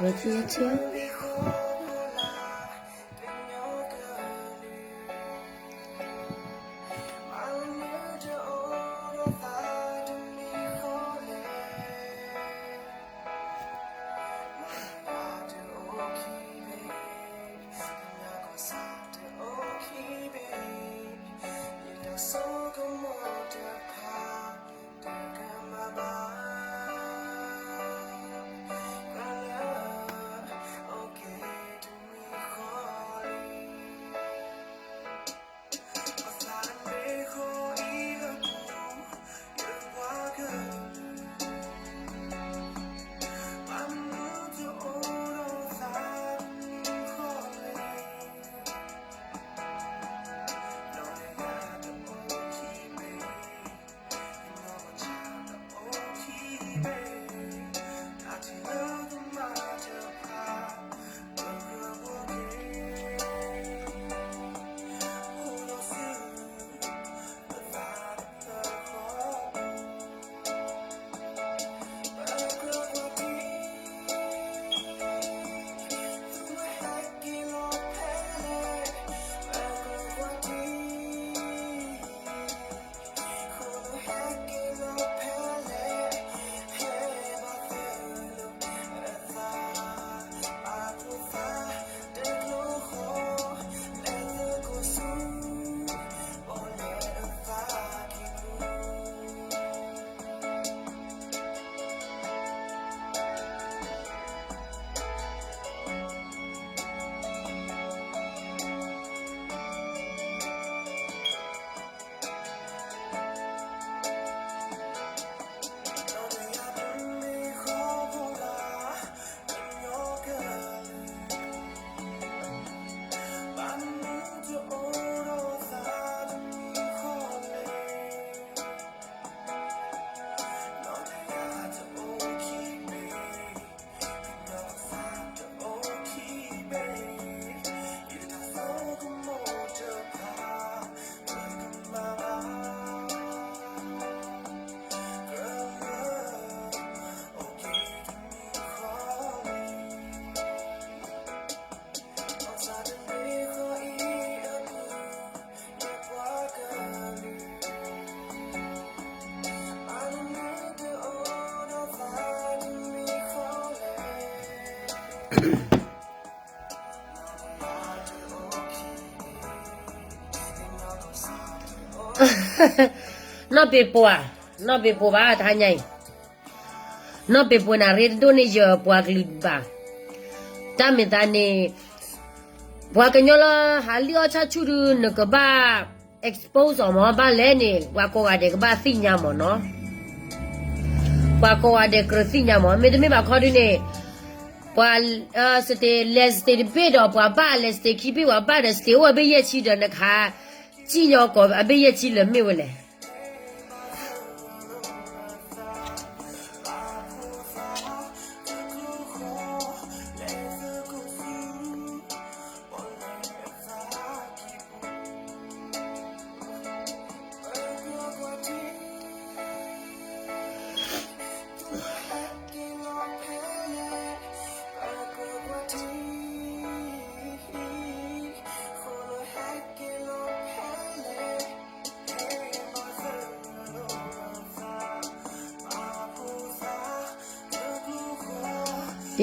လၢခံယထံၣ် နီၢ်ပ့ၤပိာ်ဧါ, နီၢ်ပ့ၤပိာ်ဘၣ်တဟါညါအံၤ, နီၢ်ပ့ၤပိာ်နၤရ့တဒိၣ်န့ၢ်ယပှၤကလုာ်ဘၣ်. တၢ်မ့ၢ်သးန့ၣ် ပှၤကညီလၢဟးလံၣ်အီၣ်ဆၣ်ဆူၣ်ဒုး နကဘၣ် expose အီၤမ့ၢ် ဘၣ်လဲၣ်န့ၣ် ပှၤကိးဂၤဒဲးကဘၣ်သ့ၣ်ညါမ့ၢ်နီၤ, ပှၤကိးဂၤဒဲးကြၢးသ့ၣ်ညါမ့ၢ် မ့တမ့ၢ်ဘၣ်ခီဒုးန့ၣ် ပှၤ စတ့ လဲၤစတ့တဘ့ၣ်ဒီး ပှၤဘၣ်လဲၤစတ့ခံဘ့ၣ် ပှၤဘၣ်ဒီး စတ့အိၣ်အဘ့ၣ်ယဲၢ်ဆံဒီး နကဟး စံၣ်ညီၣ်ကီးအဘ့ၣ်ယဲၢ်ဆံလၢၤမ့ၢ်ဝဲလဲၣ်.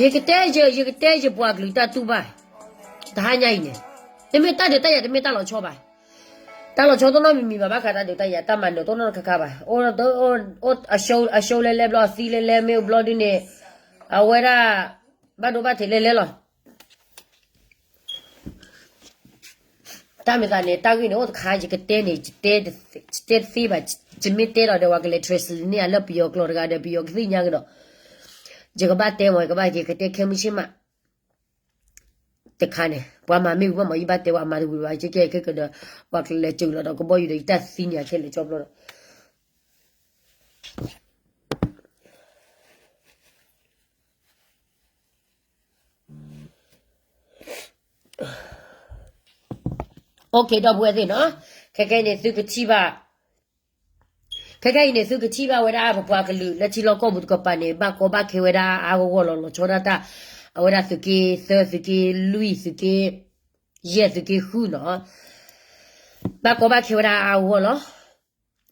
ယကတဲယ ယကတဲယပှၤကလုာ်တၢ်တူၢ်ဘၣ် တဟါညါအံၤန့ၣ်, တမ့ၢ်တၢ်ဒုးတၢ်ယၤ တမ့ၢ်တၢ်လီၤဆီဘၣ်. တၢ်လီၤဆီတနီတမံၤမံၤဘၣ် ဘၣ်ဃးတၢ်ဒုးတၢ်ယၤ တၢ်မၤနၢၤတနီတခါခါဘၣ်. အိၣ် အ show လဲၤလဲၤဘျီ အသံလဲၤလဲၤမ့ၢ်ဘျီဒုးန့ၣ် အဝဲဒၣ် ဘၣ်ဒိဘၣ်ထံးလဲၤလဲၤလီၤ. တၢ်မ့ၢ်သးန့ၣ် တၢ်ဂ့ၢ်န့ၣ် အိၣ်တခါ ယကတဲန့ၣ် ယတဲတသ့ဘၣ်, ယမ့ၢ်တဲဒီးဒီး ပှၤကလဲၤ translate န့ၢ်ယၤလၢပယီၤကျိာ်တဂၤဒီး ပယီၤကသ့ၣ်ညါကဒီး, ယကဘၣ်တဲမး ယကဘၣ် ယကတဲခဲမုၢ်ဆ့ၣ်မး တခါန့ၣ် ပှၤမၤမ့ၢ်ဝံၤဘၣ်မး ယဘၣ်တဲပှၤမၤတဝံၤဘၣ် ကဲကဲကဲကဒီး ပှၤကလဲၤစၢၤလီၤဒီး ကဘီယူၤဒီး ယတၢ်သံန့ၣ် အခဲလၢာ်ကၠီဘျီဒီး OK ဒီပုၢ်ဝဲၢ်သ့ၣ်နီၤ, ခဲကနံၣ်အံၤန့ၣ် သုကထံၣ်ဘၣ်, ခဲကနံၣ်အံၤန့ၣ် သုကထံၣ်ဘၣ်ဝဲဒၣ် ပပှၤကလုာ်လၢထံလီၢ်ကီၢ်ပူၤတကပၤန့ၣ် ဘၣ်ကီဘၣ်ခဲဝဲဒၣ်အါအါဂီၢ်ဂီၢ်လီၤ. လီၤဆီဒၣ်တၢ်, အဝဲဒၣ်သုးက့သၢ သုးက့လွံၢ် သုးက့ယဲၢ် သုးက့ဃုနီၤ ဘၣ်ကီဘၣ်ခဲဝဲဒၣ်အါအါဂီၢ်ဂီၢ်လီၤ.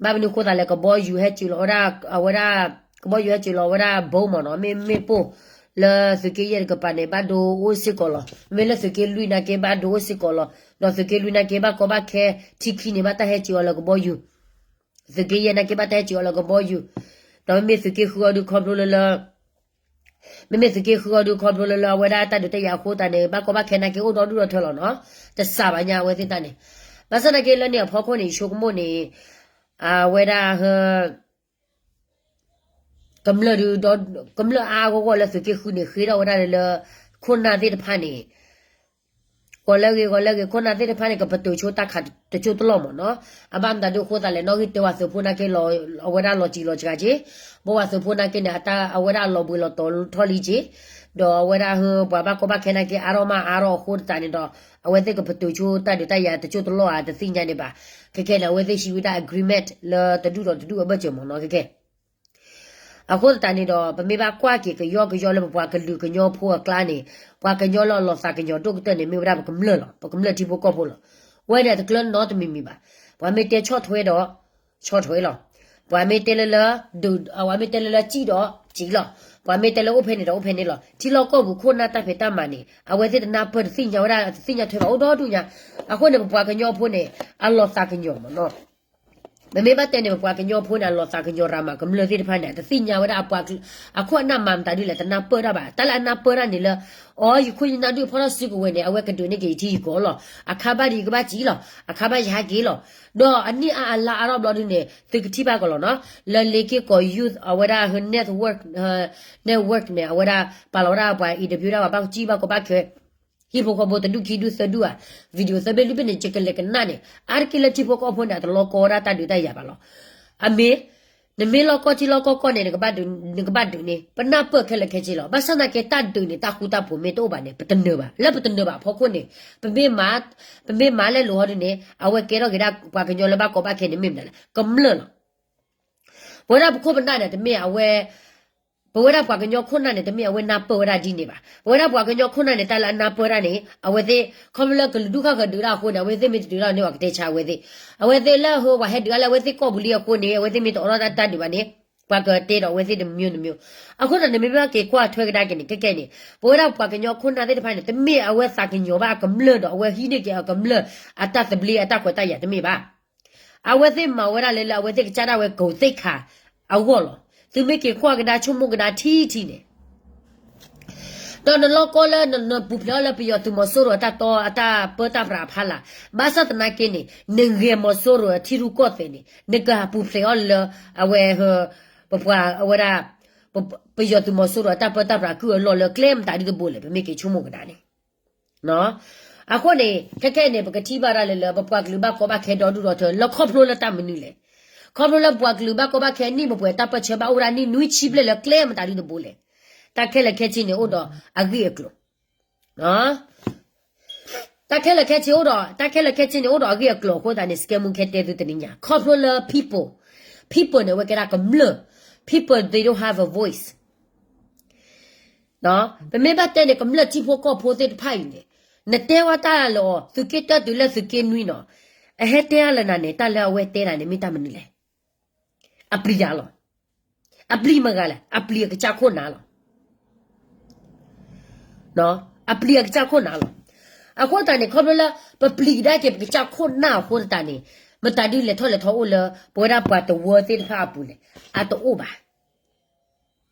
ဘၣ်မနုၤဃိသတးလဲၣ် ကဘီယူၤဟဲစၢၤလီၤဝဲဒၣ် အဝဲဒၣ် ကဘီယူၤဟဲစၢၤလီၤဝဲဒၣ်ဘီမ့ၢ်နီၤ မ့မ့ၢ်ပိၢ်လၢသုးက့ယဲၢ်တကပၤန့ၣ် ဘၣ်ဒိအိၣ်စ့ၢ်ကီးလီၤ. မ့မ့ၢ်လၢသုးက့လွံၢ်နာ်က့ဘၣ်ဒိအိၣ်စ့ၢ်ကီးလီၤ. ဒီးသုးက့လွံၢ်နာ်က့ဘၣ်ကီဘၣ်ခဲ ထံခံန့ၣ် ဘၣ်တၢ်ဟဲစၢၤအီၤလၢကဘီယူၤ သုးက့ယဲၢ်နာ်က့ဘၣ်တၢ်ဟဲစၢၤအီၤလၢကဘီယူၤ, ဒီးမ့မ့ၢ်သုးက့ဃုအီၤဒုးခီဖျိလၢလၢ မ့မ့ၢ်သုးက့ဃုအီၤဒုးခီဖျိလၢလၢအဝဲဒၣ်တၢ်ဒုးတၢ်ယၤအဃိသတးန့ၣ် ဘၣ်ကီဘၣ်ခဲနာ်က့အိၣ်ဒီဒူၣ်ဒီထၢလီၤနီၤ, တစးဘၣ်ညါအဝဲသ့ၣ်တၢ်န့ၣ်, ဘၣ်ဆၣ်နာ်က့လၢန့ၣ်အဖီခိၣ်န့ၣ် ယဆိကမိၣ်န့ၣ် အဝဲဒၣ် ကမျၢၢ်ဒုး ကမျၢၢ်အါအါဂီၢ်ဂီၢ်လၢသုးက့ဃုန့ၣ် ဃ့ထီၣ်ဝဲဒၣ်လၢ ခိၣ်နၢ်သ့ၣ်တဖၣ်န့ၣ် ဂီၤလၢဂ့ၤ ဂီၤလၢဂ့ၤ ခိၣ်နၢ်သ့ၣ်တဖၣ်န့ၣ် ကပတုာ်ဆိတၢ်ခးတစိၢ်တလီၢ်မ့ၢ်နီၤ, အဘၣ်မတၤဒုးအဃိသတးလဲၣ် နီၣ်ဂံၢ်တဲဝဲသုးဖိနာ်က့ အဝဲဒၣ်လီၤစံာ်လီၤစှၤက့ၤ, ဘၣ်ဝဲသုးဖိနာ်က့န့ၣ် အဝဲဒၣ်အလီၤဘှံးလီၤတီၤထီၣ်လံက့ၤ, ဒီးအဝဲဒၣ်ဟၢ ပှၤဘၣ်ကီဘၣ်ခဲနာ်က့ အါထီၣ်မးအါထီၣ်အဃိသတးန့ၣ်ဒီး အဝဲသ့ၣ်ကပတုာ်ဆိတၢ်ဒုးတၢ်ယၤတစိၢ်တလီၢ်ဧါ တသ့ၣ်ညါန့ၣ်ဘၣ်, ခဲခဲန့ၣ် အဝဲသ့ၣ်ဟံးဝဲဒၣ် agreement လၢတဒူၣ်ဒီးတဒူၣ်အဘၢၣ်စၢၤမ့ၢ်နီၤ ခဲခဲ အဃိသတးန့ၣ်ဒီး ပမ့ၢ်ဘၣ်ကွၢ်က့ၤကယီကယီလၢပပှၤကလုာ်ကညီဖိအကျါန့ၣ်, ပှၤကညီလၢအလီၤသးကညီၤဒိၣ်ကတၢၢ်န့ၣ် မ့ၢ်ဝဲဒၣ်ပကမျၢၢ်လီၤ. ပကမျၢၢ်ထံဖိကီၢ်ဖိလီၤ. ဝဲန့ၣ်တကျၢၤနီတမံၤမံၤဘၣ်. ပှၤမ့ၢ်တဲဆီၣ်ထွဲဒီး ဆီၣ်ထွဲလီၤ. ပှၤမ့ၢ်တဲလၢလၢ ပှၤမ့ၢ်တဲလၢလၢစံၣ်ဒီးစံၣ်လီၤ. ပှၤမ့ၢ်တဲလၢအိၣ်ဖဲန့ၣ်ဒီးအိၣ်ဖဲန့ၣ်လီၤ. ထံလီၢ်ကီၢ်ပူၤခိၣ်နၢ်တၢ်ဖံးတၢ်မၤန့ၣ် အဝဲသ့ၣ်တနၢ်ပၢၢ်တသ့ၣ်ညါဝဲဒၣ် တသ့ၣ်ညါထွဲဘၣ်အိၣ်ဒီဒူၣ်ညါ. အဃိန့ၣ် ပပှၤကညီဖိန့ၣ် အလီၤသးကညီၤမ့ၢ်နီၤ ပမ့ၢ်ဘၣ်တဲန့ၣ် ပပှၤကညီဖိန့ၣ် အလီၤသးကညီၤရၤမး ကမျၢၢ်သ့ၣ်တဖၣ်န့ၣ် တသ့ၣ်ညါဝဲဒၣ်အပှၤကလုာ် အခိၣ်အနၢ်မၤမတၤဒ်လဲၣ် တနၢ်ပၢၢ်တၢ်ဘၣ်. တၢ်လၢအနၢ်ပၢၢ်တၢ်န့ၣ်လၢ အိ ယခိၣ်ယနၢ်ဒုးဖီၣ်ထီၣ်စုကဝဲၤန့ၣ် အဝဲကဒုးန့ၢ်က့ၤယထံယကီၢ်လီၤ. အခါဘၣ်ဒီးယကဘၣ်စံၣ်လီၤ. အခါဘၣ်ယဟဲက့ၤလီၤ. ဒီးအနံၣ်အါအလါအါထီၣ်ဘျီဒုန့ၣ် သုကထံၣ်ဘၣ်ကီးလီၤနီၤ လၢလ့က့ၢ်ကီး youth အဝဲဒၣ် network, network န့ၣ် အဝဲဒၣ် ပာ်လီၤဝဲဒၣ်ပှၤ interview ဒၣ်ပှၤဘၣ်ကစံၣ်ဘၣ်ကီဘၣ်ခဲ ဟံၣ်ဖိဃီဖိတဒူၣ်ခံဒူၣ်သၢဒူၣ်ဧါ, video သၢဘ့ၣ်လွံၢ်ဘ့ၣ်န့ၣ် ယကလဲၤကနၣ်န့ၣ် အါတက့ၢ်လၢထံဖိကီၢ်ဖိန့ၣ် အတလီၤကီဝဲဒၣ်တၢ်ဒုးတၢ်ယၤဘၣ်လီၤ. အမ့ၢ် နမ့ၢ်လီၤကီထံလီၤကီကီၢ်န့ၣ် နကဘၣ်ဒုးန့ၣ် ပနၢ်ပၢၢ်ခဲလၢာ်ခဲဆ့လီၤ. ဘၣ်ဆၣ်သနာ်က့တၢ်ဒုးန့ၣ် တၢ်ဃူတၢ်ဖိးမ့ၢ်တအိၣ်ဘၣ်န့ၣ် ပတနၢၤဘၣ်. လၢပတနၢၤဘၣ်အဖီခိၣ်န့ၣ် ပမ့ၢ် ပမ့ၢ်မၤလဲလိာ်ဟီဒုန့ၣ် အဝဲကဲထီၣ်က့ၤဒၣ်ပှၤကညီလၢဘၣ်ကီဘၣ်ခဲန့ၣ်မ့ၢ်မနုၤလဲၣ် ကမျၢၢ်လီၤ. ပဝဲဒၣ်ပခိၣ်ပနၢ်န့ၣ် တမ့ၢ်အဝဲ ပဝဲဒၣ်ပှၤကညီခိၣ်နၢ်န့ၣ် တမ့ၢ်အဝဲနၢ်ပၢၢ်ဝဲဒၣ်ဒ်န့ၣ်ဘၣ်. ပဝဲဒၣ်ပှၤကညီခိၣ်နၢ်န့ၣ် တၢ်လၢအနၢ်ပၢၢ်တၢ်န့ၣ် အဝဲသ့ၣ် ခီဖျိလၢကလုာ်ဒူၣ်ဃၣ်ဃၢၤဒုးတၢ်အဃိန့ၣ် အဝဲသ့ၣ်မ့ၢ်တဒုးတၢ်န့ၣ် ပှၤကတဲဆါအဝဲသ့ၣ်. အဝဲသ့ၣ်လၢဟိဝဲဟဲဒုးတၢ်လၢအဝဲသ့ၣ်ကီၢ်ပူၤလံအဃိန့ၣ် အဝဲသ့ၣ်မ့ၢ်တအိးထီၣ်တၢ်တၢ်ဒုးဘၣ်န့ၣ် ပှၤကတဲဒီးအဝဲသ့ၣ်တမံၤတမံၤ. အဃိသတးန့ၣ် မ့ၢ်ဘၣ်က့ၤကွၢ်ထွဲကဒါက့ၤန့ၣ် ခဲကဲန့ၣ် ပဝဲဒၣ်ပှၤကညီခိၣ်နၢ်သ့ၣ်တဖၣ်န့ၣ် တမ့ၢ်အဝဲသးကညီၤဘၣ်အကမျၢၢ်ဒီး အဝဲဟံးန့ၢ်က့ၤအကမျၢၢ်အတၢ်သဘျ့အတၢ်ခွဲးတၢ်ယာ်တမ့ၢ်ဘၣ်. အဝဲသ့ၣ်မၤဝဲဒၣ်လၢ လၢအဝဲသ့ၣ်ကစၢ်ဒၣ်ဝဲ ကိုယ်သိက္ခာ အဂီၢ်လီၤ. သုမ့ၢ်က့ၤကွၢ်ကဒါဆိကမိၣ်ကဒါထံထံန့ၣ် ဒီးနလီၢ်ကီလၢနပူၤဖျဲးအီၤလၢပယီၤသုးမီၤစိရိၤအတၢ်တီအတၢ်ပၢတၢ်ပြးအဖီလာ်, ဘၣ်ဆၣ်သနာ်က့န့ၣ် နဂဲၤမီၤစိရိၤအထံရူၢ်ကီၢ်သဲးန့ၣ် နကပူၤဖျဲးအီၤလၢ အဝဲ ပပှၤအဝဲဒၣ် ပယီၤသုးမီၤစိရိၤအတၢ်ပၢတၢ်ပြးကုၢ်အလီၢ်လၢကျဲမတၤဒ်တဘိလဲၣ် ပမ့ၢ်က့ၤဆိကမိၣ်ကဒါန့ၣ် အဃိန့ၣ် ခဲခဲအံၤန့ၣ် ပကထံၣ်ဘၣ်ဒၣ်လၢလၢ ပပှၤကလုာ်ဘၣ်ကီဘၣ်ခဲဒီဒူၣ်ဒီထၢ လၢခီဖျိလၢတၢ်မနုၤလဲၣ်. ခီဖျိလၢပပှၤကလုာ်ဘၣ်ကီဘၣ်ခဲနံၣ်ပပှဲၤတၢ်ပၢၢ်ဆၢဘၣ်အိၣ်ဝဲဒၣ်နံၣ်နွံဆံဘျဲၣ်လၢကျဲမတၤဒ်တဘိလဲၣ်. တၢ်ခဲလၢာ်ခဲဆ့န့ၣ်အိၣ်ဒီးအဂ့ၢ်အကျိၤ တၢ်ခဲလၢာ်ခဲဆ့အိၣ်ဒီး တၢ်ခဲလၢာ်ခဲဆ့န့ၣ်အိၣ်ဒီးအဂ့ၢ်အကျိၤအဃိသတးန့ၣ် စကဲမူခဲတဲသုတနံၤညါ ခီဖျိလၢ people, people န့ၣ် အဝဲကဲဒၣ်ကမျၢၢ် people they don't have a voice. ပမ့ၢ်ဘၣ်တဲန့ၣ် ကမျၢၢ်ထံဖိကီၢ်ဖိသ့ၣ်တဖၣ်အံၤန့ၣ် နတဲဝဲတၢ်လၢအီၤ သုးက့တၢတုၤလၢသုးက့နွံနီၤ အဟဲတဲအါလၢနၤန့ၣ် တၢ်လၢအဝဲတဲနၤန့ၣ် မ့ၢ်တၢ်မနုၤလဲၣ်. အပျံၤယၤလီၤ. အပျံၤမတၤဂၤလဲၣ်, အပျံၤအကစၢ်ခိၣ်နၢ်လီၤ. အပျံၤအကစၢ်ခိၣ်နၢ်လီၤ. အဃိသတးန့ၣ် ခီဖျိလၢ ပပျံၤကဒါက့ၤပကစၢ်ခိၣ်နၢ်အဃိသတးန့ၣ် မတၤဒုးလဲၤထီၣ်လဲၤထီအိၣ်လၢ ပဝဲဒၣ်ပှၤတဝၢသ့ၣ်တဖၣ်အပူၤလဲၣ်, အတအိၣ်ဘၣ်.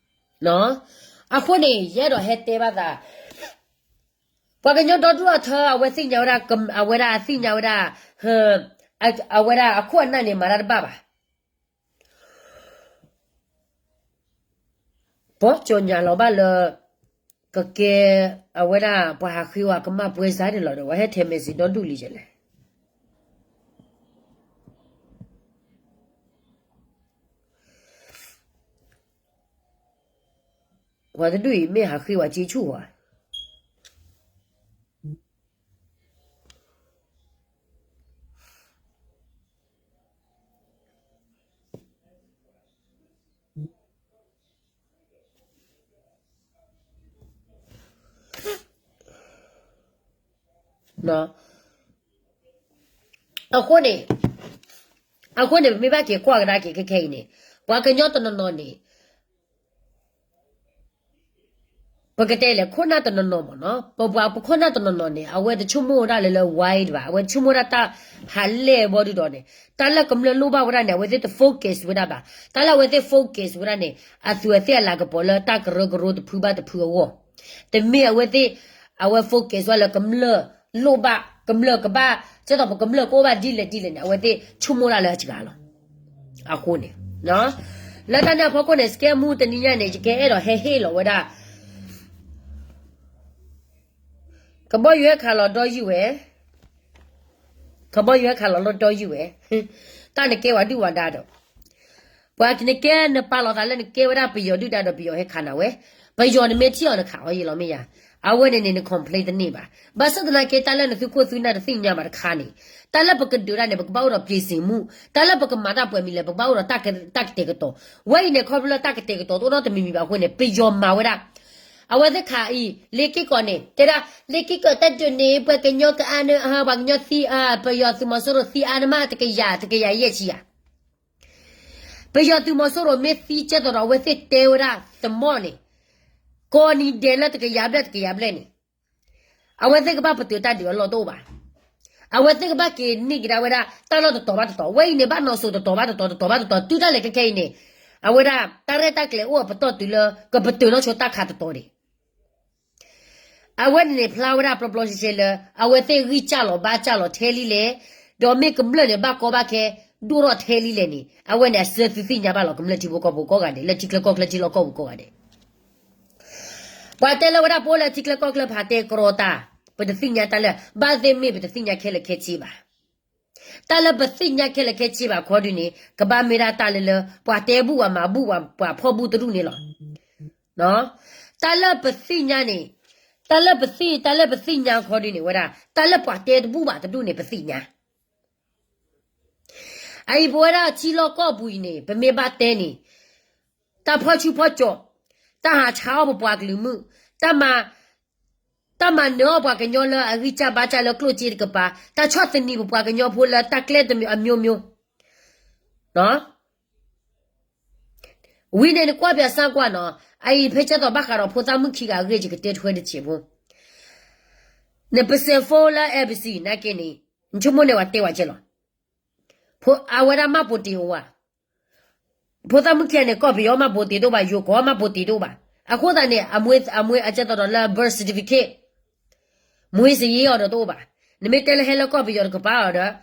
အဃိန့ၣ် ယအဲၣ်ဒိးဟဲတဲဘၣ်သး ပှၤကညီဒီဒူၣ်အထၢ အဝဲသ့ၣ်ညါဝဲဒၣ် အဝဲဒၣ်အသ့ၣ်ညါဝဲဒၣ် အဝဲဒၣ်အခိၣ်အနၢ်န့ၣ် မၤတၢ်တဘၣ်ဘၣ်. ပှၤကညီလီၤဘၣ်လၢ ကကဲ အဝဲဒၣ်ပှၤဟးဃ့ဝဲကမၣ်ပွဲစားန့ၣ်လီၤဒီး ပှၤဟဲထဲး message ဒီဒူၣ်လံယဲလဲၣ်. ပှၤတဒူၣ်အံၤမ့ၢ်ဟးဃ့ဝဲက့ဆူၣ်ဝဲ အဃိန့ၣ်, အဃိန့ၣ် ပမ့ၢ်ဘၣ်က့ၤကွၢ်ကဒါက့ၤခဲခဲအံၤန့ၣ်, ပှၤကညီတနီၤနီၤန့ၣ် ပကတဲလဲၣ် ခိၣ်နၢ်တနီၤနီၤမ့ၢ်နီၤ, ပပှၤပခိၣ်နၢ်တနီၤနီၤန့ၣ် အဝဲတဆိကမိၣ်ဝဲဒၣ်လၢလၢ wide ဘၣ်, အဝဲဆိကမိၣ်ဝဲဒၣ်တၢ်ဟးလဲၢ်ဘီဒုဒီးန့ၣ်, တၢ်လၢကမျၢၢ်လိၣ်ဘၣ်ဝဲဒၣ်န့ၣ် အဝဲသ့ၣ်တ focus ဝဲဒၣ်ဘၣ်. တၢ်လၢအဝဲသ့ၣ် focus ဝဲဒၣ်န့ၣ် အသူးအသ့ၣ်အလၤကပီၤလၢတၢ်ကရၢကရိတဖုဘၣ်တဖုအဂီၢ်, တမ့ၢ်အဝဲသ့ၣ်, အဝဲ focus ဝဲလၢကမျၢၢ်လိၣ်ဘၣ်, ကမျၢၢ်ကဘၣ်, ကဲသိးပကမျၢၢ်ကအိၣ်ဘၣ်ဒ်လဲၣ်ဒ်လဲၣ်န့ၣ် အဝဲသ့ၣ်ဆိကမိၣ်ဒၣ်လၢအစှၤလီၤ. အဃိန့ၣ်, လၢတၢ်န့ၣ်အဖီခိၣ်န့ၣ် စကဲမူတနံၤညါန့ၣ် ယကအဲၣ်ဒိးဟဲဟ့ၣ်လီၤဝဲဒၣ် ကဘီယူၤဟဲခးလီၤဒီယုၢ်ဝဲ, ကဘီယူၤဟဲခးလီၤလီၤဒီယုၢ်ဝဲ, တၢ်နကဲဝဲဒုၣ်ဝဲဒါဒီး, ပှၤနကဲနပာ်လီၤသးလၢနကဲဝဲဒၣ်ပယီၤဒုၣ်ဒါဒီးပယီၤဟဲခးနၤဝဲ, ပယီၤနမ့ၢ်ထံၣ်အီၤနခးအီၤယံာ်လီၤမ့ၢ်ယၤ, အဝဲန့ၣ်န့ၣ် န complain တန့ၢ်ဘၣ်. ဘၣ်ဆၣ်သနာ်က့ တၢ်လၢနသုးခိၣ်သုးနၢ်တသ့ၣ်ညါဘၣ်တခါန့ၣ်, တၢ်လၢပကဒုးဒၣ်န့ၣ် ပကဘၣ်အိၣ်ဒီး ပြင်ဆင်မှု, တၢ်လၢပကမၤတၢ်ပှဲၤမံၤလဲၣ် ပကဘၣ်အိၣ်ဒီးတၢ်ကတဲာ်ကတီၤ, ဝဲအံၤန့ၣ် ခီဖျိလၢတၢ်ကတဲာ်ကတီၤတအိၣ်နီတမံၤမံၤဘၣ်အဃိန့ၣ် ပယီၤမၤဝဲဒၣ် အဝဲသ့ၣ်ခးအံၤ လ့က့ၢ်ကီးန့ၣ် တဲဒၣ် လ့က့ၢ်ကီးတၢ်ဒုးန့ၣ် ပှၤကညီကအါန့ၢ် ပှၤကညီသံ ပယီၤသုးမီၤစိရိၤသံအါန့ၢ်မး တကယၤ တကယၤယဲၢ်ဆံယၤ, ပယီၤသုးမီၤစိရိၤမ့ၢ်သံကဲသိးဒီး အဝဲသ့ၣ်တဲဝဲဒၣ်သမီၣ်န့ၣ် ကိးနံၤဒဲးလၢတကယၤဘျဲၣ်တကယၤဘျဲၣ်န့ၣ် အဝဲသ့ၣ်ကဘၣ်ပတုာ်တၢ်ဒုးအလီၢ်တအိၣ်ဘၣ်. အဝဲသ့ၣ်ကဘၣ်က့ၤန့ၢ်က့ၤဒၣ်ဝဲဒၣ် တၢ်လီၢ်တတီၤဘၣ်တတီၤ, ဝဲအံၤန့ၣ် ဘၣ်နီၣ်စိၤတတီၤဘၣ်တတီၤ တတီၤဘၣ်တတီၤ တုၤတၢ်လဲၤခဲခဲအံၤန့ၣ်, အဝဲဒၣ်တၢ်ရဲၣ်တၢ်ကျဲၤအိၣ်အပတီၢ်တုၤလၢ ကပတုာ်နီၣ်ဆိတၢ်ခးတတီၤဒံး အဝဲန့ၣ်န့ၣ် ဖျါဝဲဒၣ်ပျီပျီရှဲရှဲလၢ အဝဲသ့ၣ်ဂံၢ်စၢ်လီၤဘါစၢ်လီၤထဲလံလဲၣ်, ဒီးမ့ၢ်ကမျၢၢ်န့ၣ် ဘၣ်ကီဘၣ်ခဲ ဒိၣ်ထီၣ်ထဲလံလဲၣ်န့ၣ် အဝဲန့ၣ်အစၢသုသ့ၣ်ညါဘၣ်လီၤ ကမျၢၢ်ထံဖိကီၢ်ဖိကိးဂၤဒဲး လၢထံချၢကီၢ်ချၢထံလီၢ်ကီၢ်ပူၤကိးဂၤဒဲး ပှၤတဲလၢဝဲဒၣ်ပအိၣ်လၢထံချၢကီၢ်ချၢဖးတဲကရီတၢ်, ပတသ့ၣ်ညါတၢ်လၢ ဘၣ်သ့ၣ်မ့ၢ်ပတသ့ၣ်ညါခဲလၢာ်ခဲဆ့ဘၣ်. တၢ်လၢပသ့ၣ်ညါခဲလၢာ်ခဲဆ့ဘၣ်ခီဒုန့ၣ် ကဘၣ်မ့ၢ်ဒၣ်တၢ်လၢလၢ ပှၤတဲဘူၣ်ပှၤမၤဘူၣ်ပှၤဖီၣ်ဘူၣ်တရူၣ်န့ၣ်လီၤ. တၢ်လၢပသ့ၣ်ညါန့ၣ်, တၢ်လၢပသ့ၣ် တၢ်လၢပသ့ၣ်ညါခီဒုန့ၣ် ဝဲဒၣ် တၢ်လၢပှၤတဲတဘူၣ်ဘၣ်တဒူၣ်န့ၣ် ပသ့ၣ်ညါ အအံၤပဝဲဒၣ်ထံလီၢ်ကီၢ်ပူၤအံၤန့ၣ် ပမ့ၢ်ဘၣ်တဲန့ၣ်, တၢ်ဖီၣ်ဆူၣ်ဖီၣ်ကၠီၣ်, တၢ်ဟးဆါအီၣ်ပပှၤကလုာ်မုၣ်, တၢ်မၤ, တၢ်မၤနၢၤအီၣ်ပှၤကညီလၢအဂံၢ်စၢ်ဘါစၢ်လၢကျိၣ်စ့တကပၤ, တၢ်ဆီၣ်သနံးပပှၤကညီဖိလၢတၢ်ကျဲတမံၤအမျိုးမျိုး ဝံၤန့ၣ်နကွၢ်ပၠးစၢ်ကွၢ်နီၤ, အအံၤဖဲကဲသိးဘၣ်ဃးဒီးဖိသၣ်မုၣ်ခံဂၤအဂ့ၢ် ယကတဲထွဲတစဲးဖိ, နပစဲးဖိလၢ embassy နာ်က့န့ၣ်, နဆိကမိၣ်န့ၢ်ဝဲတဲဝဲကဲလီၤ. အဝဲဒၣ်မှတ်ပုံတင်အိၣ်ဧါ, ဖိသၣ်မုၣ်ခံဂၤန့ၣ် ကီၢ်ပယီၤမှတ်ပုံတင်တအိၣ်ဘၣ်, ယိၤကီၢ်မှတ်ပုံတင်တအိၣ်ဘၣ်. အဃိသတးန့ၣ် အမ့ၢ်အကဲသိးဒီးလၢ birth certificate မွေးစာရင်းအီၤဒီးတအိၣ်ဘၣ်. နမ့ၢ်တဲလၢဟဲလၢကီၢ်ပယီၤတကပၤအီၤဒီး,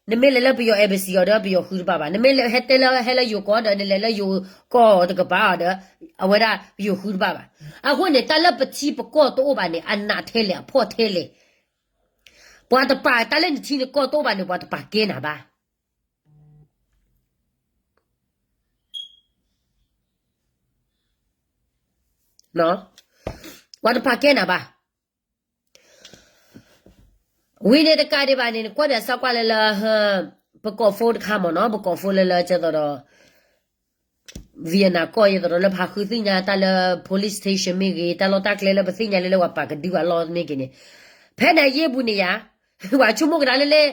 နမ့ၢ်လဲၤလၢပယီၤ embassy အီၤဒီး ပယီၤဃုတဘၣ်ဘၣ်. နမ့ၢ်ဟဲတဲလၢဟဲလၢယိၤကီၢ်ဒီး နလဲၤလၢယိၤကီၢ်တကပၤအီၤဒီး, အဝဲဒၣ်ပယီၤဃုတဘၣ်ဘၣ်. အဃိန့ၣ် တၢ်လၢပထံပကီၢ်တအိၣ်ဘၣ်န့ၣ် အနးထဲလဲၣ် အဖှီၣ်ထဲလဲၣ်, ပှၤတပာ်တၢ်လၢနထံနကီၢ်တအိၣ်ဘၣ်န့ၣ် ပှၤတပာ်ကဲနၤဘၣ် ပှၤတပာ်ကဲနၤဘၣ်. ဝံၤန့ၣ်တကးဒံးဘၣ်န့ၣ် နကွၢ်ပၠးစၢ်ကွၢ်လၢလၢ, ပကိးဖိတခါမ့ၢ်နီၤ, ပကိးဖိလၢလၢကဲသိးဒီး Vietnam ကီၢ် ယသိးဒီးလၢဖးဃုသ့ၣ်ညါတၢ်လၢ police station မ့ၢ်ဂ့ၤ, တၢ်လီၢ်တၢ်ကျဲလၢပသ့ၣ်ညါလၢလၢပှၤပာ်ကဒုအလီၢ်မ့ၢ်ဂ့ၤန့ၣ်, ဖဲန့ၣ်ယ့ၢ်ပူၤန့ၣ်ယါ, ပှၤဆိကမိၣ်ကဒါလၢလဲၣ်,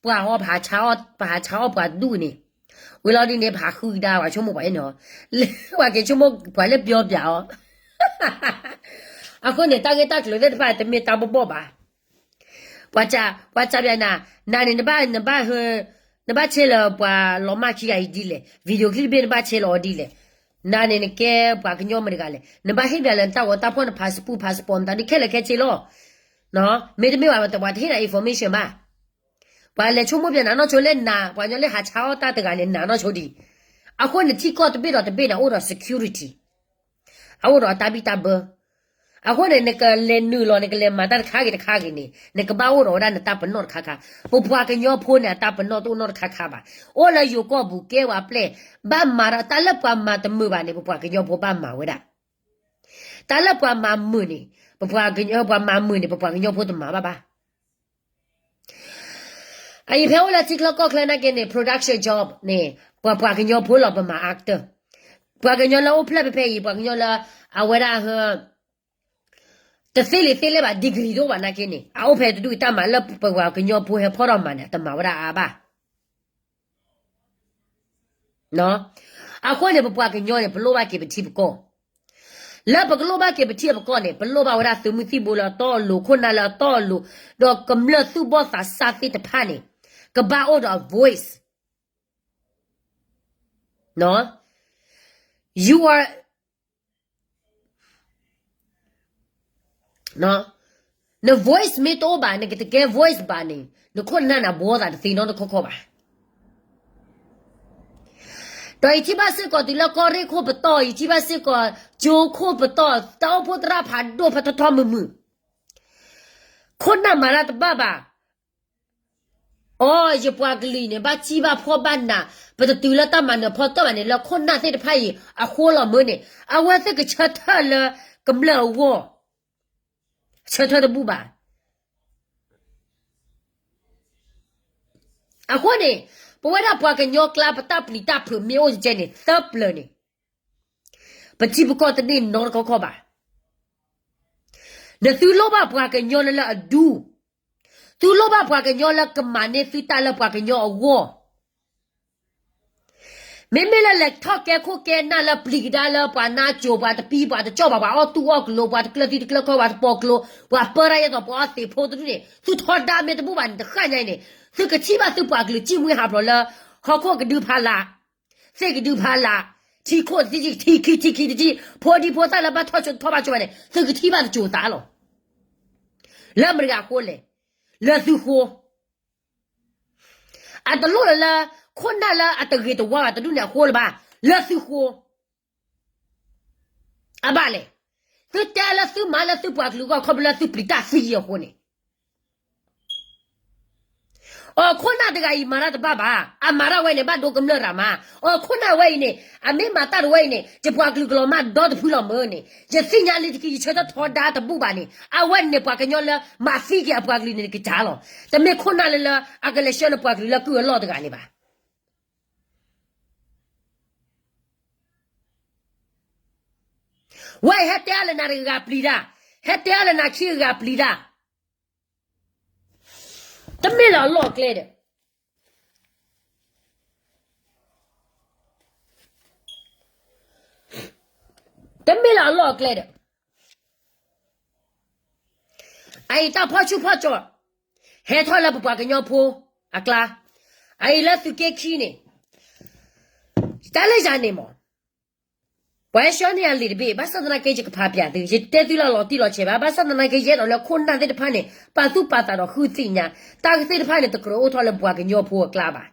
ပှၤဟီ ပဟးဆါအီၣ်ပှၤဒူၣ်န့ၣ်, ဝံၤလီၤဒ်န့ၣ် ပဟးဃုကဒါ ပှၤဆိကမိၣ်ပှၤအံၤန့ၣ်, ပှၤက့ၤဆိကမိၣ်ပှၤလၢပျီပၠးအီၤ အဃိန့ၣ် တၢ်ဂ့ၢ်တၢ်ကျိၤသ့ၣ်တဖၣ်တမ့ၢ်တၢ်ဘီၣ်ဘီၣ်ဘၣ်. ပှၤ, ပှၤစၢ်ပၠးနၤ, နၤန့ၣ် နဘၣ်, နဘၣ်ဆဲးလၢပှၤလီၤမၢ်ခံဂၤအံၤဒ်လဲၣ်, video clip တဘ့ၣ်နဘၣ်ဆဲးလီၤအီၤဒ်လဲၣ်, နၤန့ၣ်နကဲပှၤကညီမတၤတဂၤလဲၣ်, နဘၣ်ဟ့ၣ်ပၠးလၢနတၢ်ဂီၤတၢ်ဖှီၣ် န passport, passport မတၤဒ်ခဲလၢာ်ခဲဆ့လီၤ. မ့တမ့ၢ်ဘၣ် ပှၤတဟ့ၣ်နၤ information ဘၣ်. ပှၤလဲၤဆိကမိၣ်ပၠးနၤနီၢ်ဆိလၢနၤ, ပှၤကညီလၢဟးဆါအီၣ်တၢ်တဂၤန့ၣ် နၤနီၢ်ဆိဒံး. အဃိန့ၣ်ထံကီၢ်တဘ့ၣ်ဒီးတဘ့ၣ်န့ၣ် အိၣ်ဒီး security, အအိၣ်ဒီးတၢ်ဘံၣ်တၢ်ဘၢ. အဃိန့ၣ် နကလဲၤနုာ်လီၤ နကလဲၤမၤတၢ်တခါဂ့ၤတခါဂ့ၤန့ၣ် နကဘၣ်အိၣ်ဒီးဝဲဒၣ်နတၢ်ပနီၣ်တခါခါ, ပပှၤကညီဖိန့ၣ် အတၢ်ပနီၣ်တအိၣ်နီတခါခါဘၣ်. အိၣ်လၢယိၤကီၢ်ပူၤကဲဝဲပျဲၢ်, ဘၣ်မၤဒီးတၢ်လၢပှၤမၤတမုာ်ဘၣ်န့ၣ် ပပှၤကညီဖိဘၣ်မၤဝဲဒၣ်. တၢ်လၢပှၤမၤမုာ်န့ၣ်, ပပှၤကညီ, ပှၤမၤမုာ်န့ၣ် ပပှၤကညီဖိတမၤဘၣ်ဘၣ်. အအံၤဖဲအိၣ်လၢထံချၢကီၢ်ချၢနာ်က့န့ၣ် production job န့ၣ် ပှၤပှၤကညီဖိလီၤ ပမၤ actor. ပှၤကညီလၢအိၣ်ဖျဲၣ်ဖဲဖဲအံၤ ပှၤကညီလၢ အဝဲဒၣ်ဟ တသ့လံာ်သ့လဲၢ်ဘၣ် degree တအိၣ်ဘၣ်နာ်က့န့ၣ် အအိၣ်ဖဲတဒူၣ်အံၤတၢ်မၤလၢပပှၤကညီဖိဟဲဖီၣ်ထီၣ်မၤန့ၣ် အတမၤဝဲဒၣ်အါဘၣ်. အဃိန့ၣ် ပပှၤကညီန့ၣ် ပလိၣ်ဘၣ်က့ၤပထံပကီၢ်, လၢပကလိၣ်ဘၣ်က့ၤပထံပကီၢ်န့ၣ် ပလိၣ်ဘၣ်ဝဲဒၣ်သုးမုၢ်သံၣ်ဘိလၢအတီအလိၤ ခိၣ်နၢ်လၢအတီအလိၤ, ဒီးကမျၢၢ်သူၣ်ဘီၣ်သးစၢ်သ့ၣ်တဖၣ်န့ၣ် ကဘၣ်အိၣ်ဒီးအ voice. You are န voice မ့ၢ်တအိၣ်ဘၣ် နကတကဲ voice ဘၣ်န့ၣ် နခိၣ်နၢ်န့ၣ် ဘှီသးတသ့နီတခီခီဘၣ်. ဒီးယထံၣ်ဘၣ်စ့ၢ်ကီးတုၤလၢကီၢ်ရ့ၣ်ခိၣ်ပတီၢ် ယထံၣ်ဘၣ်စ့ၢ်ကီး ကၠိခိၣ်ပတီၢ် တၢ်အိၣ်ဖှိၣ်သရၣ်ဖးဒိၣ်ဖးထီထီမုာ်မုာ် ခိၣ်နၢ်မၤတၢ်တဘၣ်ဘၣ်. အိ ယပှၤကလုာ်အံၤန့ၣ် ဘၣ်စံၣ်ဘၣ်ဖှီၣ်ဘၣ်နး, ပတတုၤလၢတၢ်မၤနၢၤဖီတၢၣ်ဘၣ်န့ၣ် လၢခိၣ်နၢ်သ့ၣ်တဖၣ်အံၤအဃိလီၤမၢန့ၣ် အဝဲသ့ၣ်ကဆၢထၢၣ်လၢကမျၢၢ်အဂီၢ်, ဆၢထၢၣ်တဘူၣ်ဘၣ်. အဃိန့ၣ် ပဝဲဒၣ်ပှၤကညီကျါ ပတၢ်ပျံၤတၢ်ဖုးမ့ၢ်အိၣ်ကဲန့ၣ် သၢပျၢၤန့ၣ် ပထံပကီၢ်တန့ၢ်နီတခီခီဘၣ်. နသုလိၣ်ဘၣ်ပှၤကညီလၢလၢအဒူ, သုလိၣ်ဘၣ်ပှၤကညီလၢကမၤန့ၢ်သုတၢ်လၢပှၤကညီအဂီၢ်. မ့မ့ၢ်လၢလဲၤထီၣ်ကဲခိၣ်ကဲနၢ်လၢပျံၤကဒါလၢပှၤနါစိၤ ပှၤတပံၤ ပှၤတကၠီၣ်ဘၣ် ပှၤအီၣ်တူၢ်အီၣ်ကျိၤ ပှၤတကျၢၢ်သံတကျၢၢ်ခီၣ် ပှၤတပိာ်ကျိၤ ပှၤပၢတၢ်ယဲၢ်သိး ပှၤအီၣ်သ့းဖိတဒူၣ်န့ၣ် သုထီဒါမ့ၢ်တဘူၣ်ဘၣ်န့ၣ် တဃၣ်ညါအံၤန့ၣ် သုကထံၣ်ဘၣ်သုပှၤကလုာ်စံၣ်မှံဟးဖျိးလၢ ဟီၣ်ခိၣ်ကဒုဖးလး, သ့ၣ်ကဒုဖးလး, ထံခိၣ်တထံၣ် ထံခံထံခံတထံၣ် ဖိဒံဖိသၣ်လၢဘၣ်ထီၣ်ဆိတထီၣ်ဘၣ်ဆိဘၣ်န့ၣ် သုကထံၣ်ဘၣ်တစိၤသးလီၤ. လၢမတၤတဂၤအဃိလဲၣ်, လၢသုဃိ အတလိၣ်လၢလၢ ခိၣ်နၢ်လၢအတဂ့ၤတဝါဘၣ်တဒူၣ်န့ၣ်အဃိလၢၤဘၣ်, လၢသုဃိ အဘၣ်လဲၣ်, သုတဲလၢသုမၤလၢသုပှၤကလုာ်အဂီၢ် ခီဖျိလၢသုပျံၤတၢ်သံအဃိန့ၣ် အိ ခိၣ်နၢ်တဂၤအံၤမၤတၢ်တဘၣ်ဘၣ်, အမၤတၢ်ဝဲန့ၣ် ဘၣ်ဒိကမျၢၢ်ရၤမး, အိ ခိၣ်နၢ်ဝဲအံၤန့ၣ် အမ့ၢ်မၤတၢ်တဝဲအံၤန့ၣ် ယပှၤကလုာ်ကလီၤမၢ်ဒီတဖုလီၤမၢန့ၣ် ယသ့ၣ်ညါလံတက့ၢ် ယဆၢထၢၣ်ထီဒါတဘူၣ်ဘၣ်န့ၣ် အဝဲန့ၣ်ပှၤကညီလၢမၤသံက့ၤအပှၤကလုာ်န့ၣ်ကစၢ်လီၤ. တမ့ၢ်ခိၣ်နၢ်လၢလၢ အကလဲၤဆှၢနပှၤကလုာ်လၢကုၢ်အလီၢ်တဂၤန့ၣ်ဘၣ်. ဝဲအံၤဟဲတဲအါလၢနၤတဂၤပျံၤတၢ်, ဟဲတဲအါလၢနၤခံဂၤပျံၤတၢ်, တမ့ၢ်လၢအလီၢ်အကျဲဒီး တမ့ၢ်လၢအလီၢ်အကျဲဒီး အအံၤတၢ်ဖီၣ်ဆူၣ်ဖီၣ်ကၠီၣ် ဟဲထီၣ်လၢပပှၤကညီဖိအကျါ, အအံၤလၢသုးက့ခံန့ၣ် တၢ်လၢယၤန့ၣ်မး ပှၤဟဲဆှၢန့ၢ်ယၤလံာ်တဘ့ၣ် ဘၣ်ဆၣ်သနာ်က့ ယကဖးပျးသု ယတဲသုလၢလီၤတံၢ်လီၤဆဲးဘၣ်, ဘၣ်ဆၣ်သနာ်က့ ယအဲၣ်ဒိးလၢခိၣ်နၢ်သ့ၣ်တဖၣ်န့ၣ် ပာ်သူၣ်ပာ်သးဒီးဃုသ့ၣ်ညါ, တၢ်သ့ၣ်တဖၣ်န့ၣ် တကြၢးအိၣ်ထီၣ်လၢပှၤကညီဖိအကျါဘၣ်.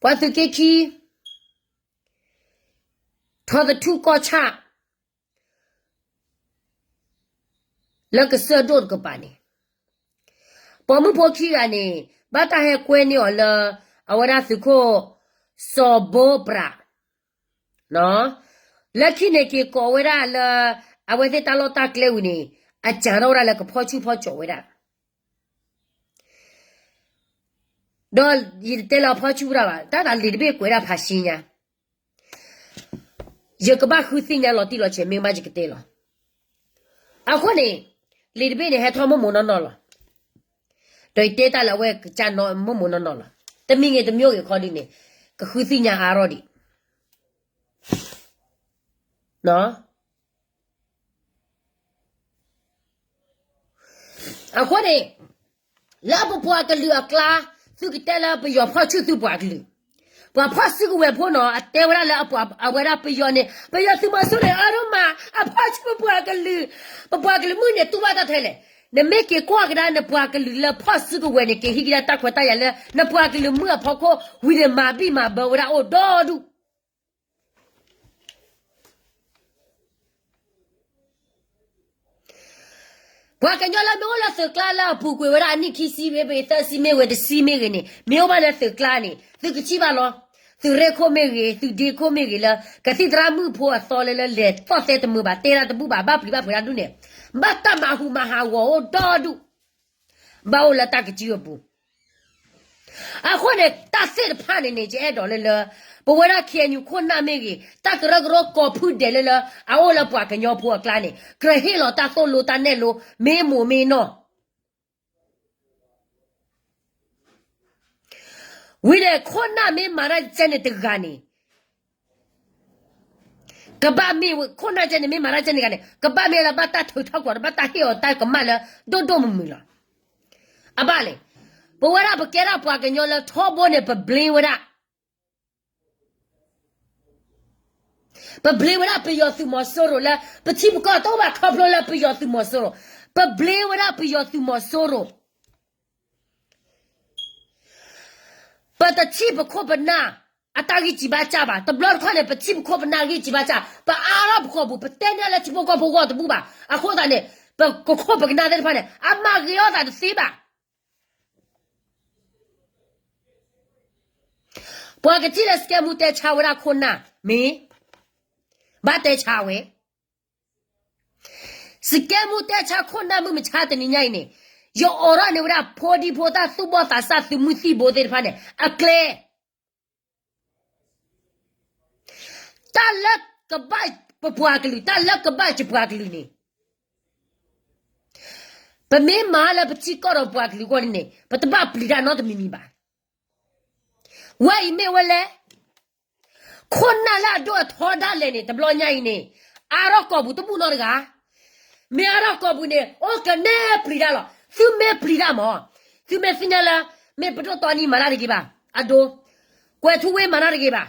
ပှၤသုးက့ခံ ထီၣ်သထူၣ်ကီၢ်ဆၣ် လၢကစၢၢ်ဒိၣ်တကပၤန့ၣ်, ပိာ်မုၣ်ဖိခံဂၤန့ၣ် ဘၣ်တၢ်ဟဲကွဲန့ၢ်အီၤလၢ အဝဲဒၣ်သုးခိၣ် စီၤဘိပြး, လၢခံန့ၣ်က့ၤကိးဝဲဒၣ်လၢ အဝဲသ့ၣ်တၢ်လီၢ်တၢ်ကျဲဝံၤန့ၣ် အစၢ်ထီၣ်ဝဲဒၣ်လၢကဖီၣ်ဆူၣ်ဖီၣ်ကၠီၣ်ဝဲဒၣ် ဒီးယတတဲလၢအဖီၣ်ဆူၣ်ဝဲဒၣ်ဘၣ်, တၢ်သးလံာ်တဘ့ၣ်ကွဲးဒၣ်ဖးရှဲညါ, ယကဘၣ်ဃုသ့ၣ်ညါလီၤတံၢ်လီၤဆဲးမ့ၢ်ဘၣ်ယကတဲလီၤ. အဃိန့ၣ် လံာ်တဘ့ၣ်န့ၣ် ဟဲထီၣ်မိၢ်မိၢ်နီၢ်နီၢ်လီၤ. ဒီးယတဲတၢ်လၢအဝဲကစၢ်နီၢ်မိၢ်မိၢ်နီၢ်နီၢ်လီၤ. တမံၤဂ့ၤတမံၤဂ့ၤခီဒ်န့ၣ် ကဃုသ့ၣ်ညါအါထီၣ်ဒံး အဃိန့ၣ် လၢပပှၤကလုာ်အကျါ သုကတဲလၢပယီၤဖီၣ်ဆူၣ်သုပှၤကလုာ်, ပှၤဖီၣ်စုကဝဲၤဖိနီၤ အတဲဝဲဒၣ်လၢအဝဲဒၣ်ပယီၤန့ၣ် ပယီၤသုးမီၤစိရိၤန့ၣ် အဒိၣ်မး အဖီၣ်ဆူၣ်ပပှၤကလုာ်, ပပှၤကလုာ်မုၣ်န့ၣ် တူၢ်ဘၣ်တၢ်ထဲလဲၣ်. နမ့ၢ်က့ၤကွၢ်ကဒါနပှၤကလုာ်လၢဖီၣ်စုကဝဲၤန့ၣ် က့ၤဟံးကဒါတၢ်ခွဲးတၢ်ယာ်လၢ နပှၤကလုာ်မုၣ်အဖီခိၣ်ဝံၤန့ၣ် မၤဘံၣ်မၤဘၢဝဲဒၣ်အိၣ်ဒီဒူၣ် ပှၤကညီလၢမ့ၢ်အိၣ်လၢသုးကျါလၢအပူၤကွံာ်ဝဲဒၣ်အနံၣ်ခံဆံမ့ၢ်ဂ့ၤ သၢဆံမ့ၢ်ဂ့ၤ တဆံမ့ၢ်ဂ့ၤန့ၣ် မ့ၢ်အိၣ်ဘၣ်လၢသုးကျါန့ၣ် သုကထံၣ်ဘၣ်လီၤ. သုးရ့ၣ်ခိၣ်မ့ၢ်ဂ့ၤ သုးဒ့ခိၣ်မ့ၢ်ဂ့ၤလၢ ကသံၣ်သရၣ်မုၣ်ဖိအသီလၢလၢလဲၤသီၣ်သဲတမုာ်ဘၣ် တဲတၢ်တဘူၣ်ဘၣ် ဘၣ်ပျံၤဘၣ်ဖုးတၢ်ဒူၣ်န့ၣ် ဘၣ်တၢ်မၤဟူးမၤဟးဂီၤအိၣ်ဒီဒူၣ် ဘၣ်အိၣ်လၢတၢ်ကစုအပူၤ အဃိန့ၣ် တၢ်သ့ၣ်တဖၣ်န့ၣ်န့ၣ် ယအဲၣ်ဒိးလၢလၢ ပဝဲဒၣ် ခ့ၣ်အဲၣ်ယူၣ် ခိၣ်နၢ်မ့ၢ်ဂ့ၤ တၢ်ကရၢကရိကိးဖုဒဲးလၢလၢ အအိၣ်လၢပှၤကညီဖိအကျါန့ၣ် ကြၢးဟ့ၣ်လီၤတၢ်သိၣ်လိတၢ်နဲၣ်လိ မ့ၢ်မိၢ်မ့ၢ်နီၢ် ဝံၤန့ၣ် ခိၣ်နၢ်မ့ၢ်မၤတၢ်ကဲန့ၣ်တဂၤန့ၣ် ကဘၣ်မ့ၢ်ဝဲ ခိၣ်နၢ်ကဲန့ၣ် မ့ၢ်မၤတၢ်ကဲန့ၣ်တဂၤန့ၣ် ကဘၣ်မ့ၢ်လၢဘၣ်တၢ်ထုးထီၣ်ကွံာ် ဘၣ်တၢ်ဟ့ၣ်အီၤတၢ်ကမၣ်လၢ ဒိၣ်ဒိၣ်မုၢ်မုၢ်လီၤ. အဘၣ်လဲၣ်, ပဝဲဒၣ်ပကဲဒၣ်ပှၤကညီလၢထီဘိန့ၣ် ပဘျ့ဝဲဒၣ် ပဘျ့ဝဲဒၣ်ပယီၤသုးမီၤစိရိၤလၢ ပထံပကီၢ်တအိၣ်ဘၣ် ခီဖျိလၢပယီၤသုးမီၤစိရိၤ, ပဘျ့ဝဲဒၣ်ပယီၤသုးမီၤစိရိၤ, ပတထံၣ်ပခိၣ်ပနၢ်အတၢ်ဂံၢ်စၢ်ဘါစၢ်ဘၣ်. တဘျီတခီၣ်န့ၣ် ပထံၣ်ပခိၣ်ပနၢ်ဂံၢ်စၢ်ဘါစၢ် ပအါထီၣ်ပဃီပူၤ ပတဲန့ၢ်လၢထံဖိကီၢ်ဖိဂီၢ်တဘူၣ်ဘၣ်. အဃိသတးန့ၣ် ပကခိၣ်ပကနၢ်သ့ၣ်တဖၣ်န့ၣ် အမၤဂ့ၤအီၣ်သးတသ့ဘၣ်. ပှၤကထံၣ်လၢစကဲမူတဲဆါဝဲဒၣ်ခိၣ်နၢ်မ့ၢ် ဘၣ်တဲဆါဝဲ, စကဲမူတဲဆါခိၣ်နၢ်မုၢ်မဆါတနံၤညါအံၤန့ၣ်, ယအိးထီၣ်န့ၢ်ဝဲဒၣ်ဖိဒံဖိသၣ် သူၣ်ဘီၣ်သးစၢ် သုးမုၢ်သံၣ်ဘိသ့ၣ်တဖၣ်န့ၣ် အကျဲ တၢ်လၢကဘၣ်ပပှၤကလုာ် တၢ်လၢကဘၣ်ယပှၤကလုာ်န့ၣ် ပမ့ၢ်မၤလၢပထံကီၢ်ဒီးပှၤကလုာ်အဂီၢ်န့ၣ် ပတဘၣ်ပျံၤတၢ်နီတမံၤမံၤဘၣ်. ဝဲအံၤမ့ၢ်ဝဲလဲၣ်, ခိၣ်နၢ်လၢအဒိၣ်အထီဒၣ်လဲာ်န့ၣ် တဘျီညါအံၤန့ၣ် အါထီၣ်ကီၢ်ပူၤတဘူၣ်နီတဂၤ, မ့ၢ်အါထီၣ်ကီၢ်ပူၤန့ၣ် အိၣ်ကနဲပျံၤတၢ်လီၤ. သုမ့ၢ်ပျံၤတၢ်မး, သုမ့ၢ်သ့ၣ်ညါလၢ မ့ၢ်ပဒိၣ်တီနံမၤတၢ်တဂ့ၤဘၣ်, အဒိ, ကွဲၤထူဝ့မၤတၢ်တဂ့ၤဘၣ်,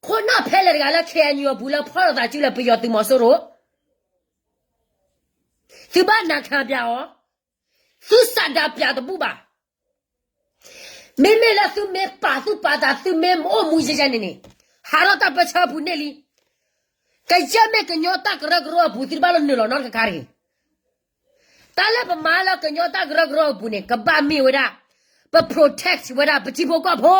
ခိၣ်နၢ်ဖဲလဲၣ်တဂၤလၢ ခ့ၣ်အဲၣ်ယူၣ် အပူၤလၢဖီၣ်လိာ်သးစုလၢပယီၤသုးမီၤစိရိၤ သုဘၣ်နၢ်ခးပၠးအီၤ, သုစးဒးပၠးတဘူၣ်ဘၣ်. မ့မ့ၢ်လၢသုမ့ၢ်ပာ်သူၣ်ပာ်သး သုမ့ၢ်အိၣ်မူယဲယဲန့ၣ်န့ၣ်, ဟးထီၣ်တၢ်ပၢဆှၢအပူၤန့ၣ်လံ. ကယဲၢ်မ့ၢ်ကညီတၢ်ကရၢကရိအပူၤ သုတဘၣ်လီၤနုာ်လီၤနီတခါတဂ့ၤ. တၢ်လၢပမၤလၢကညီတၢ်ကရၢကရိအပူၤန့ၣ် ကဘၣ်မ့ၢ်ဝဲဒၣ် ပ protect ဝဲဒၣ်ပထံဖိကီၢ်ဖိ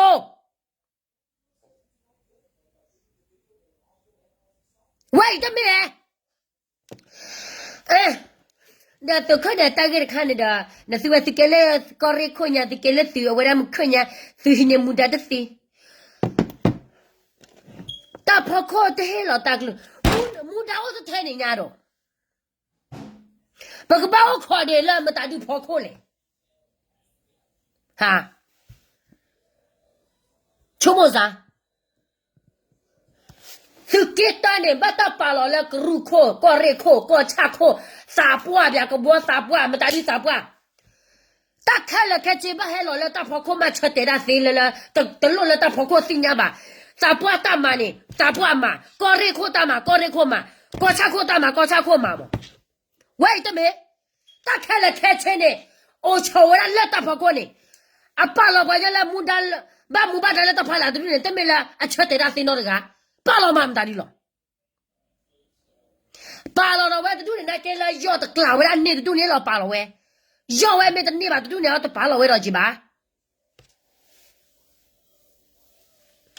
ဝဲအံၤတမ့ၢ်ဧါ. ဒီးသုးခိၣ်န့ၣ် တၢ်ဂ့ၢ်တခါန့ၣ်ဒီး နသုဝဲသုကဲလၢကီၢ်ရ့ၣ်ခိၣ်ညါ သုကဲလၢကီၢ်ရ့ၣ်ခိၣ်ညါ သုကဲလၢသုးအဝဲဒၣ်မုၢ်ခိၣ်ညါ သုဟံးန့ၢ်မူဒါတသ့, တၢ်ဖီခိၣ်တဟ့ၣ်လီၤတၢ်ကလုၢ်, မူဒါအိၣ်တထဲန့ၣ်ညါဒီး ပကဘၣ်အိၣ်ခိးဒံးလၢမတၤဒုဖီခိၣ်လဲၣ်. ဟါ, ဆိကမိၣ်စ့ၢ်, သုးက့တၢ်န့ၣ် ဘၣ်တၢ်ပာ်လီၤလၢကရူၢ်ခိၣ် ကီၢ်ရ့ၣ်ခိၣ် ကီၢ်ဆၣ်ခိၣ် သးပှၢ်ပၠး ကဘီသးပှၢ် မတၤဒုသးပှၢ် တၢ်ခဲလၢာ်ခဲဆ့ဘၣ်ဟဲလီၤလၢတၢ်ဖီခိၣ်မး ဆၢတဲာ်တၢ်သ့လၢလၢ တလိၣ်လၢတၢ်ဖီခိၣ်သ့ၣ်ညါဘၣ်. သးပှၢ်တၢ်မၤန့ၣ် သးပှၢ်မၤ, ကီၢ်ရ့ၣ်ခိၣ်တၢ်မၤ ကီၢ်ရ့ၣ်ခိၣ်မၤ, ကီၢ်ဆၣ်ခိၣ်တၢ်မၤ ကီၢ်ဆၣ်ခိၣ်မၤမး. ဝဲအံၤတမ့ၢ် တၢ်ခဲလၢာ်ခဲဆ့န့ၣ် အိၣ်ဆိးဝဲဒၣ်လၢတၢ်ဖီခိၣ်န့ၣ်, အပာ်လီၤပှၤကညီလၢမူဒါ ဘၣ်မူဘၣ်ဒါလၢတၢ်ဖီလာ်တဒူၣ်န့ၣ် တမ့ၢ်လၢအဆၢတဲာ်တၢ်သ့နီတဂၤ, ပာ်လီၤမၤမတၤဒုလီၤ. ပာ်လီၤဒီးဝဲတဒူၣ်န့ၣ် နာ်က့လၢယီၢ်တကျးဝဲဒၣ်န့ၢ်တဒူၣ်န့ၣ်လီၤ ပာ်လီၤဝဲ, ယီၢ်ဝဲမ့ၢ်တန့ၢ်ဘၣ်တဒူၣ်န့ၣ် အတပာ်လီၤဝဲဒီးက့ၤဘၣ်.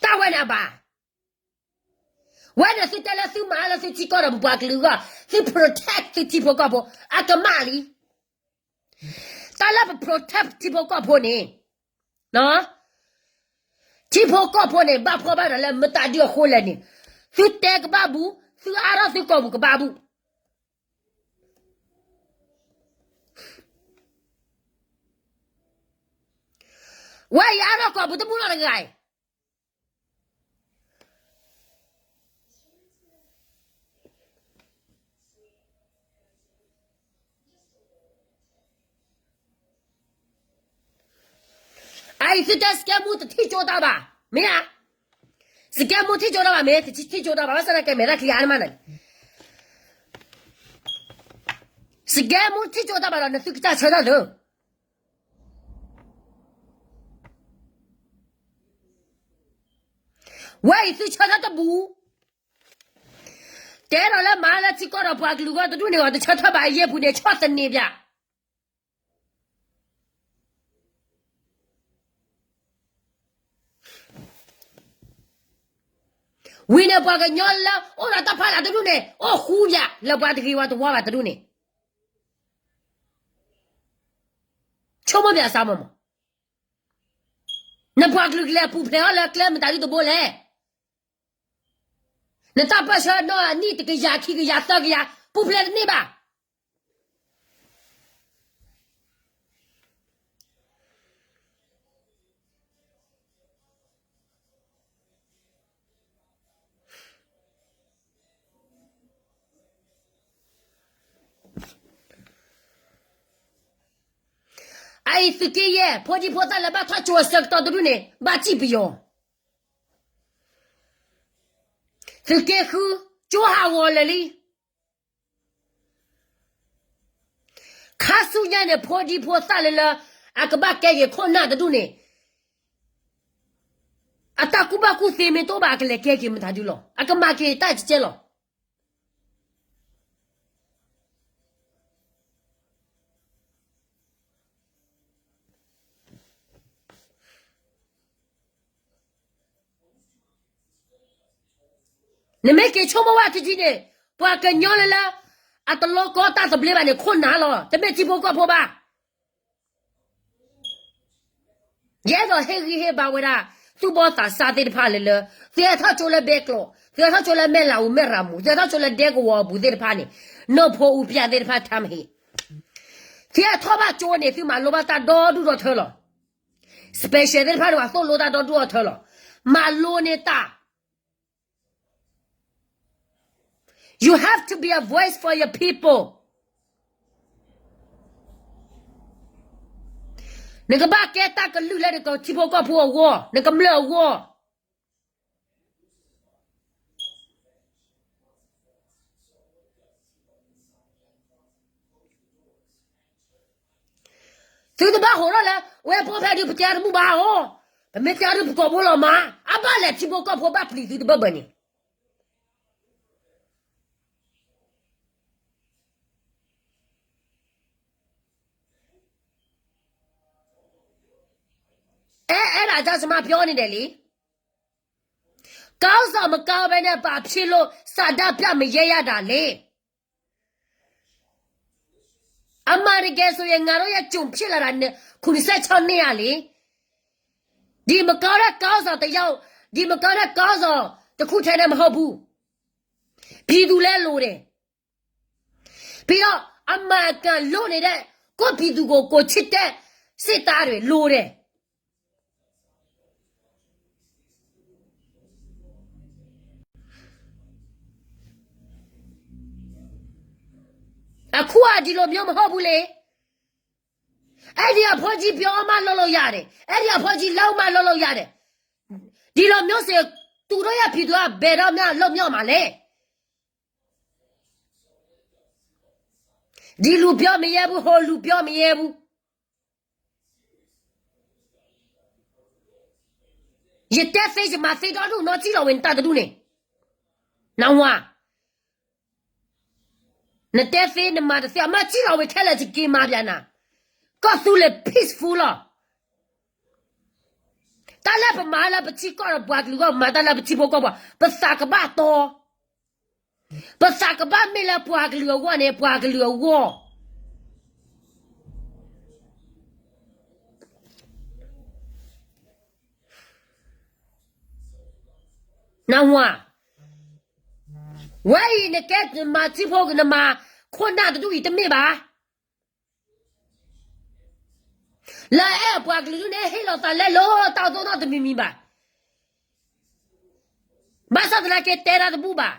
တၢ်ဝဲန့ၣ်အဘၣ်. ဝဲန့ၣ်သုတဲလၢသုမၤလၢသုထံကီၢ်ဒီးပပှၤကလုာ်အဂီၢ်, သု protect သုထံဖိကီၢ်ဖိ, အကမၣ်လံ. တၢ်လၢပ protect ထံဖိကီၢ်ဖိန့ၣ်, ထံဖိကီၢ်ဖိန့ၣ် ဘၣ်ဖှီၣ်ဘၣ်နးလၢမတၤဒုအဃိလဲၣ်န့ၣ်, သုတဲကဘၣ်ဘူး, သုအါထီၣ်သုကီၢ်ပူၤကဘၣ်ဘူး. ဝဲအံၤအါထီၣ်ကီၢ်ပူၤတမူလီၤတဂၤအံၤ အအံၤသုတဲစကဲမူတထံၣ်ကၠိတၢ်ဘၣ်, မ့ၢ်ဧါ. စကဲမူထံၣ်ကၠိတၢ်ဘၣ် မ့ၢ် တထံၣ်ကၠိတၢ်ဘၣ် ဘၣ်ဆၣ်သနာ်က့မဲာ်သၣ်ချံအါမးန့ၣ်, စကဲမူထံၣ်ကၠိတၢ်ဘၣ်ဒီး နသုကစၢ်ဆၢထၢၣ်သု ဝဲအံၤသုဆၢထၢၣ်တဘူး, တဲဒီးလၢမၤလၢထံကီၢ်ဒီးပှၤကလုာ်ဂီၢ်တဒူၣ်န့ၣ်ဂီၤ တဆၢထၢၣ်ဘၣ်အယဲၢ်ပူၤန့ၣ် ဆီၣ်သနံးပၠး ဝံၤန့ၣ်ပှၤကညီလၢအိၣ်ဒီးတၢ်ဖီလာ်တဒူၣ်န့ၣ် အိၣ်ဃူပၠးလၢပှၤတဂ့ၤဝဲတဝါဘၣ်တဒူၣ်န့ၣ်, ဆိကမိၣ်ပၠးစ့ၢ်မးမး. နပှၤကလုာ်ကလဲၤပူၤဖျဲးအီၤလၢကျဲမတၤဒုတဘိလဲၣ်. နတၢ်ပၢၢ်ဆၢနီၢ်အနံၣ်တကယၤခံကယၤသၢကယၤ ပူၤဖျဲးတန့ၢ်ဘၣ်. အအံၤသုးက့ယဲၢ် ဖိဒံဖိသၣ်လၢဘၣ်ထီၣ်ကၠိအဆၢကတီၢ်တဒူၣ်န့ၣ် ဘၣ်စံၣ်ပယီၤ, သုးက့ဃု ကၠိဟးဂီၤလၢာ်လံ. ခါဆူညါန့ၣ် ဖိဒံဖိသၣ်လၢလၢ အကဘၣ်ကဲက့ၤခိၣ်နၢ်တဒူၣ်န့ၣ် အတၢ်ကူၣ်ဘၣ်ကူၣ်သ့မ့ၢ်တအိၣ်ဘၣ် အကလဲၤကဲက့ၤမတၤဒုလီၤ. အကမၤက့ၤတၢ်ကဲလီၤ. နမ့ၢ်က့ၤဆိကမိၣ်ဝဲတထံၣ်န့ၣ် ပှၤကညီလၢလၢ အတလီကီတၢ်သဘျ့ဘၣ်န့ၣ် ခိၣ်နၢ်လီၤ. တမ့ၢ်ထံဖိကီၢ်ဖိဘၣ်. ယအဲၣ်ဒိးဟ့ၣ်ဂံၢ်ဟ့ၣ်ဘါဝဲဒၣ် သူၣ်ဘီၣ်သးစၢ်သ့ၣ်တဖၣ်လၢလၢ သုဟဲထီၣ်ကၠိလၢဘဲကျိး, သုဟဲထီၣ်ကၠိလၢမဲၢ်လးအူမဲၢ်ရၤမူး, သုဟဲထီၣ်ကၠိလၢဒဲကဝီၤအပူၤသ့ၣ်တဖၣ်န့ၣ် နီၢ်ဖိအူပျၢ်သ့ၣ်တဖၣ်ထါမဟ့ၣ်, သုဟဲထီၣ်ဘၣ်ကၠိန့ၣ် သုမၤလိဘၣ်တၢ်ဒီဒူၣ်ဒီထၢလီၤ. Special သ့ၣ်တဖၣ်န့ၣ် ပှၤသိၣ်လိတၢ်ဒီဒူၣ်ဒီထၢလီၤ. မၤလိန့ၢ်တၢ် You have to be a voice for your people. နကဘၣ်ကဲတၢ်ကလုၢ်လၢနကထံဖိကီၢ်ဖိအဂီၢ်, နကမျၢၢ်အဂီၢ်. သုတဘၣ်ဟိးထီၣ်လၢ ဝဲဖိဖဲဒုးပတဲတဘူၣ်ဘၣ်အီၤ, ပမ့ၢ်တဲဒုးပကိာ်ဖိလီၤမး, အဘၣ်လဲၣ်ထံဖိကီၢ်ဖိဘၣ်ပျံၤသုတဘၢၣ်ဘၢၣ်န့ၣ် အဲ အဲဒါ ကျမပြောနေတယ်လေ. ခေါင်းဆောင်မကောင်းဘဲနဲ့ ဘာဖြစ်လို့ ဆန္ဒပြမရဲရတာလဲ. အမှန်တကယ်ဆိုရင် ငါတို့ရဲ့ ကြုံဖြစ်လာတာ ခုနှစ်ဆယ့်ခြောက်နှစ်ကလေ, ဒီမကောင်းတဲ့ ခေါင်းဆောင်တစ်ယောက်, ဒီမကောင်းတဲ့ ခေါင်းဆောင်တစ်ခုထဲနဲ့ မဟုတ်ဘူး. ပြည်သူလည်းလိုတယ်. ပြီးတော့ အမှန်အကန်လုပ်နေတဲ့ ကိုယ့်ပြည်သူကို ကိုယ်ချစ်တဲ့ စစ်သားတွေလိုတယ်. အခုက ဒီလိုမျိုးမဟုတ်ဘူးလေ. အဲ့ဒီအဖိုးကြီးပြောမှ လုပ်လို့ရတယ်. အဲ့ဒီအဖိုးကြီး လုပ်မှ လုပ်လို့ရတယ်. ဒီလိုမျိုးဆိုရင် သူတို့ရဲ့ ပြည်သူက ဘယ်တော့မှ လွတ်မြောက်မှာလဲ. ဒီလူပြောမရဲဘူး, ဟိုလူပြောမရဲဘူး. ယတဲသ့ယမၤသ့ဒီဒူၣ်နီၤ, စံၣ်လီၤဝဲနတၢ်တဒူၣ်န့ၣ်, နဝၤ, နတဲသ့နမၤတသ့, အမ့ၢ်စံၣ်လီၤဝဲခဲလၢာ် ယက့ၤမၤပျးနၤ, ကီၢ်သူလ့ၤ peaceful လီၤ. တၢ်လၢပမၤလၢပထံကီၢ်ဒီးပှၤကလုာ်အဂီၢ်, မၤတၢ်လၢပထံဖိကီၢ်ဖိ, ပသးကဘၣ်တီ, ပသးကဘၣ်မ့ၢ်လၢပှၤကလုာ်အဂီၢ်န့ၣ်, ပှၤကလုာ်အဂီၢ် နဝၤ, ဝဲအံၤနကဲနမၤထံဖိ နမၤခိၣ်နၢ်တဒူၣ်အံၤတမ့ၢ်ဘၣ်. လၢအဲၣ်ပှၤကလုာ်ဒူၣ်န့ၣ် ဟ့ၣ်လီၤသးလဲလိာ်တၢ်အသိးနီတမံၤမံၤဘၣ်. ဘၣ်ဆၣ်သနာ်က့တဲတၢ်တဘူၣ်ဘၣ်.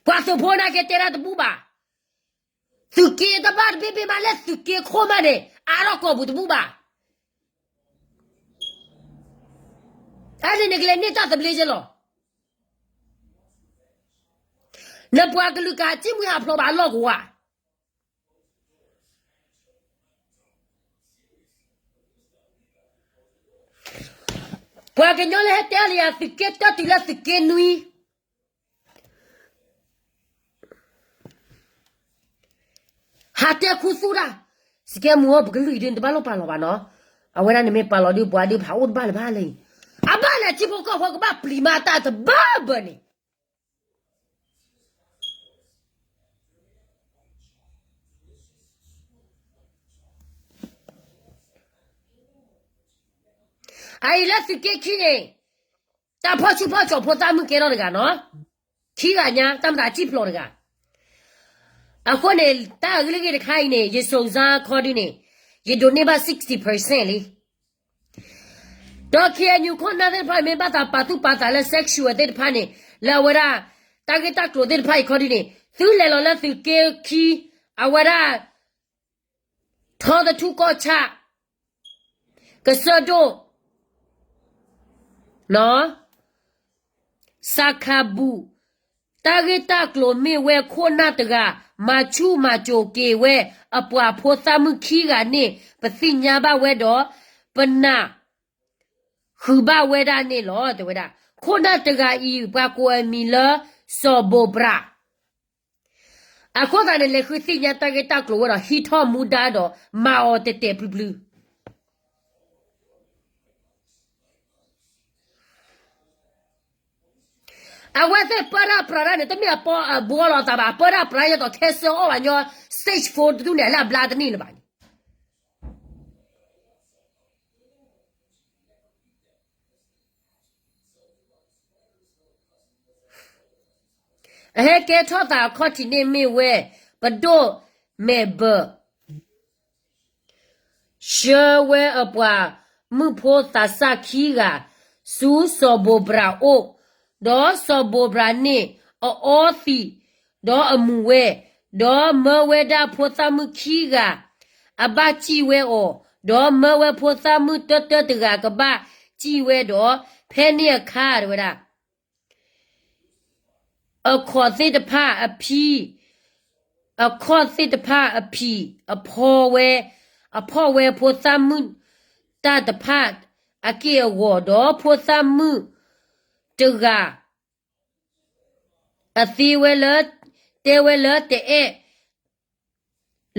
ပှၤသုးဖိနာ်က့တဲတၢ်တဘူၣ်ဘၣ်. သုးက့တဘၣ်တဘ့ၣ်ဘ့ၣ်မးလၢသုးက့ခိၣ်မးန့ၣ် အါထီၣ်ကိာ်ပူၤတဘူၣ်ဘၣ်. အန့ၣ်နကလဲၤန့ၢ်တၢ်သဘျ့က့လီၤ. နပှၤကလုာ်ကစံၣ်မှံဟးဖျိးဘၣ်အလီၢ်ကဝါ. ပှၤကညီလၢဟဲတဲလၢယၤ သုးက့တၢတုၤလၢသုးက့နွံ ဟးတဲခူသူၣ်တၢ်, စကဲမူအီၤ ပကလုၢ်အံၤဒုး နတဘၣ်လိၣ်ပာ်လီၤဘၣ်နီၤ. အဝဲဒၣ်နမ့ၢ်ပာ်လီၤဒုး ပှၤဒုးဖးအိၣ်တဘၣ်လၢၤဘၣ်လၢအံၤ. အဘၣ်လဲၣ် ထံဖိကီၢ်ဖိကဘၣ်ပျံၤမးတၢ်တဘၢဘၢန့ၣ်. အအံၤလၢသုးက့ခံန့ၣ် တၢ်ဖီၣ်ဆူၣ်ဖီၣ်ကၠီၤဖိသၣ်မုၣ်ကဲထီၣ်တဂၤနီၤ, ခံဂၤညါ တၢ်မတၤစံၣ်ဖျိးတဂၤ. အဃိန့ၣ် တၢ်အဂ့ၢ်လၢဂ့ၢ်တခါအံၤန့ၣ် ယစိၤစါခီဒုန့ၣ် ယဒိးန့ၢ်ဘၣ် sixty percent လံ. ဒီး K N U ခိၣ်နၢ်သ့ၣ်တဖၣ် မ့ၢ်ဘၣ်သးပာ်သူၣ်ပာ်သးလၢ sexual သ့ၣ်တဖၣ်န့ၣ် လၢအဝဲဒၣ် တၢ်ဂ့ၢ်တၢ်ကျိၤသ့ၣ်တဖၣ်အံၤခီဒုန့ၣ် သုလဲၤလီၤလၢသုးက့ခံ အဝဲဒၣ် ထီသထူၣ်ကီၢ်ဆၣ် ကစၢၢ်ဒိၣ် စခါဘူၣ် တၢ်ဂ့ၢ်တၢ်ကျိၤမ့ၢ်ဝဲခိၣ်နၢ်တဂၤ မၤဆူၣ်မၤစိၤက့ၤဝဲ အပှၤဖိသၣ်မုၣ်ခံဂၤန့ၣ် ပသ့ၣ်ညါဘၣ်ဝဲဒီး ပနၢ်ဃုာ်ဘၣ်ဝဲဒၣ်န့ၣ်လီၤ တဲဝဲဒၣ်. ခိၣ်နၢ်တဂၤအံၤ ပှၤကိးအမံၤလၢ စီၤဘိးဘြး အဃိသတးန့ၣ် လဲၤဃုသ့ၣ်ညါတၢ်ဂ့ၢ်တၢ်ကျိၤဝဲဒီး ဟံးထီၣ်မူဒါဒီး မၤအီၤတဲာ်တဲာ်ဖျုဖျု အဝဲသ့ၣ်ပၢတၢ်ပြးတၢ်န့ၣ် တမ့ၢ်အပီအဘှီလီၤအသးဘၣ်, အပၢတၢ်ပြးတၢ်ယဲသိး cancer အီၣ်ဘၣ်ညီ stage four တဒူၣ်န့ၣ် လၢအဘျါတန့ၢ်လၢၤဘၣ်န့ၣ် အဟဲကဲထီၣ်သးအခီၣ်ထံးန့ၣ်မ့ၢ်ဝဲ ပဒိၣ်မဲာ်ဘၢၣ် ဆှၢဝဲအပှၤမုၣ်ဖိသးစၢ်ခံဂၤ ဆူစီၤဘိးဘြးအိၣ်, ဒီးစီၤဘိးဘြးန့ၣ် အအီသံး, ဒီးအမူၤဝဲ, ဒီးမၢဝဲဒၣ်ဖိသၣ်မုၣ်ခံဂၤ အဘၣ်စံၣ်ဝဲအီၤ, ဒီးမၢဝဲဖိသၣ်မုၣ်တၢတၢတဂၤကဘၣ်စံၣ်ဝဲဒီး, ဖဲန့ၣ်အခါတဲဝဲဒၣ် အခီၣ်သ့ၣ်တဖၣ်အဖံး, အခီၣ်သ့ၣ်တဖၣ်အဖံးအဖီဝဲ, အဖီၣ်ဝဲဖိသၣ်မုၣ်တၢ်တဖၣ်အက့ၢ်အဂီၤ, ဒီးဖိသၣ်မုၣ်တဂၤ အသ့ဝဲလၢ, တဲဝဲလၢတအဲၣ်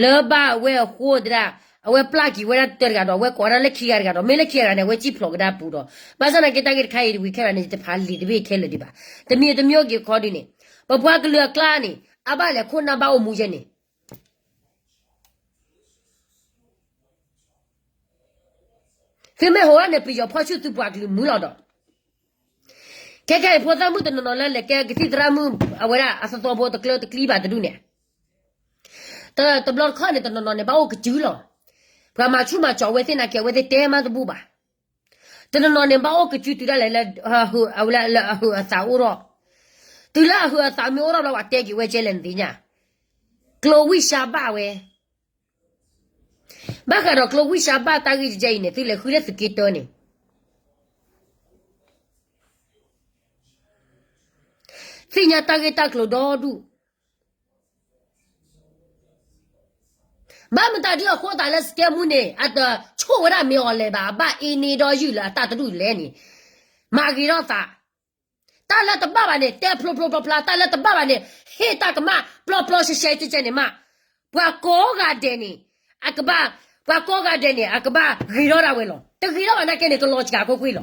လၢဘၣ်ဝဲအဃိတဲဒၣ်, အဝဲပျၢ်က့ၤဝဲဒၣ်တၢတဂၤဒီး အဝဲကိးဝဲဒၣ်လၢခံဂၤတဂၤဒီး မ့ၢ်လၢခံဂၤတဂၤန့ၣ် အဝဲစံၣ်ဖျိးကဒါပူၤဒီး, ဘၣ်ဆၣ်သနာ်က့ တၢ်ဂ့ၢ်တခါအံၤတဝံၤခဲလၢာ်န့ၣ် ယတဖးလံာ်တဘ့ၣ်ခဲလၢာ်ဒံးဘၣ်. တမံၤတမံၤအိၣ်က့ၤခီဒုန့ၣ်, ပပှၤကလုာ်အကျါန့ၣ် အဘၣ်လဲၤခိၣ်နၢ်ဘၣ်အိၣ်မူယဲန့ၣ် သုမ့ၢ်ဟိးန့ၣ် ပယီၤဖီၣ်ဆူၣ်သုပှၤကလုာ်မုာ်လီၤဒီး, ခဲခဲအံၤဖိသၣ်မုၣ်တနီၤနီၤလၢလဲၤကဲကသံၣ်သရၣ်မုၣ် အဝဲဒၣ်အသီသီဖိတကျၢၤတကျံဘၣ်တဒူၣ်န့ၣ်, တဘျီတခီၣ်န့ၣ် တနီၤနီၤန့ၣ် ဘၣ်အိၣ်ကစုလီၤ. ပှၤမၤဆူၣ်မၤစိၤဝဲသ့ၣ်နာ်က့ အဝဲသ့ၣ်တဲမးတဘူၣ်ဘၣ်. တနီၤနီၤန့ၣ် ဘၣ်အိၣ်ကစုတုၤဒၣ်လဲာ်လၢ, အဝဲလၢအဟုးအသးအိၣ်ထီၣ်, တုၤလၢအဟုးအသးမ့ၢ်အိၣ်ထီၣ်ဘျီ ပှၤတဲက့ၤဝဲကဲလဲၣ်နသ့ၣ်ညါ, ကျိဝံၢ်စၢ်ဘၣ်ဝဲ ဘၣ်ဃးဒီးကျိဝံၢ်စၢ်ဘၣ်တၢ်ဂ့ၢ်ကဲအံၤန့ၣ် သုလဲၤဃုလၢသုးက့တၢန့ၣ်, သ့ၣ်ညါတၢ်ဂ့ၢ်တၢ်ကျိၤဒီဒူၣ်, ဘၣ်မတၤဒုအဃိသးလၢစကဲမူန့ၣ် အတဆိၣ်ဝဲဒၣ်မ့ၢ်အီၤလဲၤဘၣ် အဘၣ်အ့န့ဒီးယုၢ်လၢအတၢ်တဒူၣ်လဲၣ်န့ၣ်, မၤဂ့ၤထီၣ်သး တၢ်လၢတဘၣ်ဘၣ်န့ၣ် တဲဖျိဖျိဖျါဖျါ, တၢ်လၢတဘၣ်ဘၣ်န့ၣ် ဟ့ၣ်တၢ်ကမၣ်ပျီပျီရှဲရှဲကဲကဲန့ၣ်မး, ပှၤကိးဂၤဒဲးန့ၣ်, အကဘၣ်, ပှၤကိးဂၤဒဲးန့ၣ် အကဘၣ်ဂ့ၤထီၣ်ဒၣ်ဝဲလီၤ. တဂ့ၤထီၣ်ဘၣ်နာ်က့န့ၣ် ကလီၤစှၤကွ့ၢ်ကွ့ၢ်လီၤ.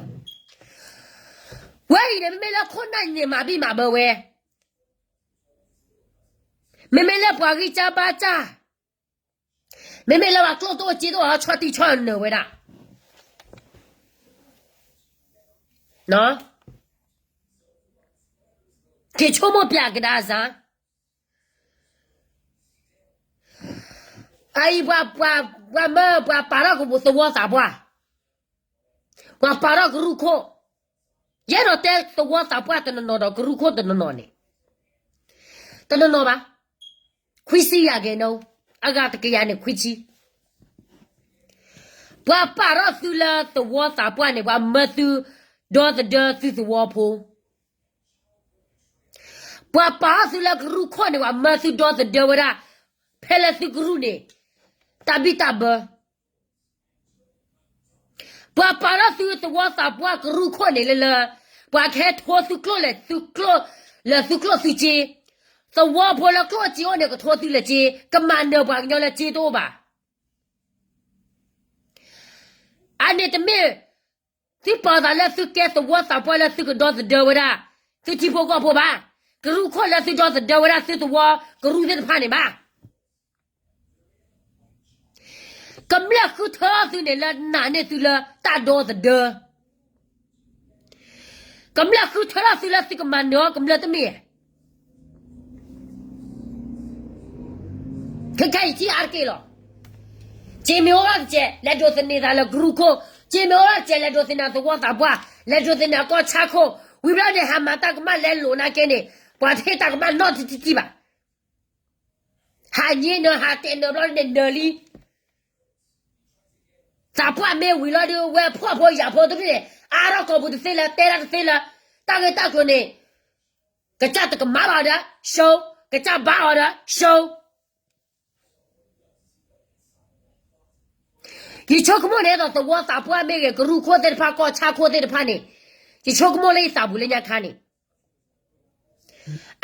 ဝဲအံၤန့ၣ် မ့မ့ၢ်လၢခိၣ်နၢ်န့ၣ်မၤဘံၣ်မၤဘၢဝဲ, မ့မ့ၢ်လၢပှၤဂံၢ်စၢ်ဘါစၢ်, မ့မ့ၢ်လၢပှၤကျိၣ်တအိၣ်စ့တအိၣ် ဆီၣ်တံၢ်ဆီၣ်နၢၤဝဲဒၣ်, က့ၤဆိကမိၣ်ပျးကဒါစၢ်, အအံၤပှၤ, ပှၤမၢပှၤပာ်ထီၣ်ကသဝီသးပှၢ်, ပှၤပာ်ထီၣ်ကရူၢ်ခိၣ်, ယအဲၣ်ဒိးတဲသဝီသးပှၢ်တနီၤနီၤဒီးကရူၢ်ခိၣ်တနီၤနီၤန့ၣ်, တနီၤနီၤဘၣ်, ခွံဆံယၤကဲနီၤ, အဂၤတကယၤန့ၣ်ခွံဆံ ပှၤပာ်ထီၣ်သုလၢသဝီသးပှၢ်န့ၣ် ပှၤမၢသုဒီသဒၢသုသဝီဖိ, ပှၤပာ်ထီၣ်သုလၢကရူၢ်ခိၣ်န့ၣ် ပှၤမၢသုဒီသဒၢဝဲဒၣ်, ဖဲလၢသုကရူၢ်န့ၣ်, တၢ်ဘံၣ်တၢ်ဘၢ ပှၤပာ်ထီၣ်သုသဝီသးပှၢ်ကရူၢ်ခိၣ်န့ၣ်လၢလၢ, ပှၤကဟဲထိသုကျိၣ်လဲၣ်သုကျိၣ်, လၢသုကျိၣ်သုစ့, သဝီဖိလၢကျိၣ်စ့အိၣ်န့ၣ် ကထိသုလၢစ့, ကမၤနၢၤပှၤကညီလၢစ့တအိၣ်ဘၣ်. အန့ၣ်တမ့ၢ်, သုပာ်သးလၢသုကဲသဝီသးပှၢ်လၢသုကဒီသဒၢဝဲဒၣ်, သုထံဖိကီၢ်ဖိဘၣ်, ကရူၢ်ခိၣ်လၢသုဒီသဒၢဝဲဒၣ်သုသဝီကရူၢ်သ့ၣ်တဖၣ်န့ၣ်ဘၣ်. ကမျၢၢ်ဃုထၢသုန့ၣ်လၢနာ်န့ၢ်သုလၢတၢ်ဒီသဒၢ, ကမျၢၢ်ဃုထၢထီၣ်သုလၢသုကမၤနၢၤအီၤကမျၢၢ်တမ့ၢ်ဧါ. ခဲခဲအံၤထံၣ်အါတက့ၢ်လီၤ. စ့မ့ၢ်အိၣ်ထီၣ်တစဲး လဲၤဒိးသန့ၤသးလၢကရူၢ်ခိၣ်, စ့မ့ၢ်အိၣ်ထီၣ်တစဲး လဲၤဒိးသန့ၤသဝီသးပှၢ်, လဲၤဒိးသန့ၤကီၢ်ဆၣ်ခိၣ်, ဝံၤဘျီန့ၣ် ဟးမၤတၢ်ကမၣ်လဲၤလိာ်နာ်က့န့ၣ် ပှၤတဟ့ၣ်တၢ်ကမၣ်နီတထံၣ်ဘၣ်. ဟးညံနၢၤ ဟးတဲနၢၤဘျီန့ၣ်နၢၤလံ. သးပှၢ်မ့ၢ်ဝံၤလီၤဒီး ဝဲဖှီၣ်ဖိယာ်ဖိတဒူၣ်န့ၣ် အါထီၣ်ကိာ်ပူၤတသ့လၢၤ တဲတၢ်တသ့လၢၤ တၢ်ဂ့ၢ်တၢ်ကျိၤန့ၣ် ကစၢ်တကမၣ်လီၤဒီး ရှုံး, ကစၢ်ဘါအီၤဒီး ရှုံး. ယဆိကမိၣ်န့ၣ်ဒီး သဝီသးပှၢ်မ့ၢ်ဂ့ၤ ကရူၢ်ခိၣ်သ့ၣ်တဖၣ် ကီၢ်ဆၣ်ခိၣ်သ့ၣ်တဖၣ်န့ၣ် ယဆိကမိၣ်လၢယသးပူၤလၢညါခါန့ၣ်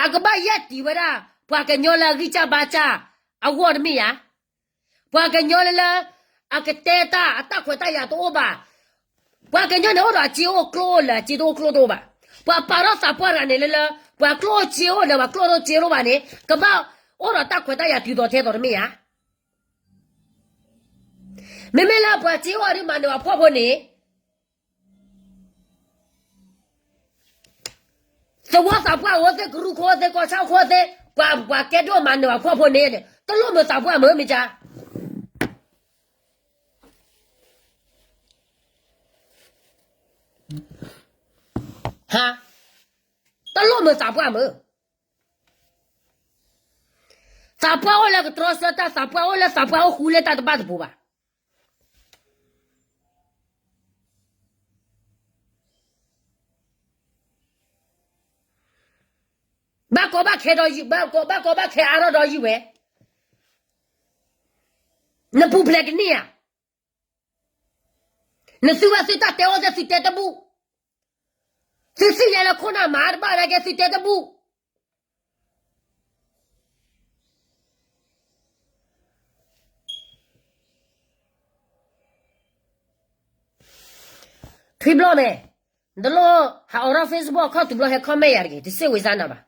အကဘၣ်ယဲၢ်တံၤဝဲဒၣ် ပှၤကညီလၢအဂံၢ်စၢ်ဘါစၢ်အဂီၢ်တမ့ၢ်ဧါ. ပှၤကညီလၢလၢ အကတဲတၢ်အတၢ်ခွဲးတၢ်ယာ်တအိၣ်ဘၣ်. ပှၤကညီန့ၣ်အိၣ်ဒီးအစ့အိၣ်ကျိအိၣ်လၢ အစ့တအိၣ်ကျိတအိၣ်ဘၣ်. ပှၤပာ်ထီၣ်သးပှၢ်တဂၤန့ၣ်လၢလၢ ပှၤကျိအိၣ်စ့အိၣ်လၢ ပှၤကျိအိၣ်စ့အိၣ်ဘၣ်န့ၣ် ကဘၣ်အိၣ်ဒီးတၢ်ခွဲးတၢ်ယာ်တုၤသိးထဲသိးတမ့ၢ်ဧါ. မ့မ့ၢ်လၢပှၤစ့အိၣ်ဒ်မၤနၢၤပှၤဖှီၣ်ဖိန့ၣ် သဝီသးပှၢ်အိၣ်သ့ ကရူၢ်ခိၣ်သ့ ကီၢ်ဆၣ်ခိၣ်သ့ ပှၤ ပှၤကဲဒိၣ်မၤနၢၤပှၤဖှီၣ်ဖိန့ၣ် တလိၣ်မုာ်သးပှၢ်မုာ်မ့ၢ်ကါ ဟါ, တလိၣ်မုာ်သးပှၢ်မုာ်, သးပှၢ်အိၣ်လၢကတြီဆၢတၢ် သးပှၢ်အိၣ်လၢသးပှၢ်အိၣ်ဃူလၢတၢ်တဘၣ်တပူၤဘၣ်. ဘၣ်ကီဘၣ်ခဲဒီးယုၢ် ဘၣ်ကီ ဘၣ်ကီဘၣ်ခဲအါထီၣ်ဒီးယုၢ်ဝဲ, နပူၤဖျဲးကန့ၢ်ဧါ. နသုဘၣ်သုတၢ်တဲအိၣ်သ့ၣ်သုတဲတဘူၣ်, သုသ့ၣ်ညါလၢခိၣ်နၢ်မၤတဘၣ်နာ်က့သုတဲတဘူၣ်. ထွံၣ်ဘျီၣ်မဲာ်, နတလိၣ်ဟးအိးထီၣ် Facebook ခီၣ်တုၤဘျီဟဲ comment ယၤတဂ့ၤ, တစ့ဝံၤစါနၤဘၣ်.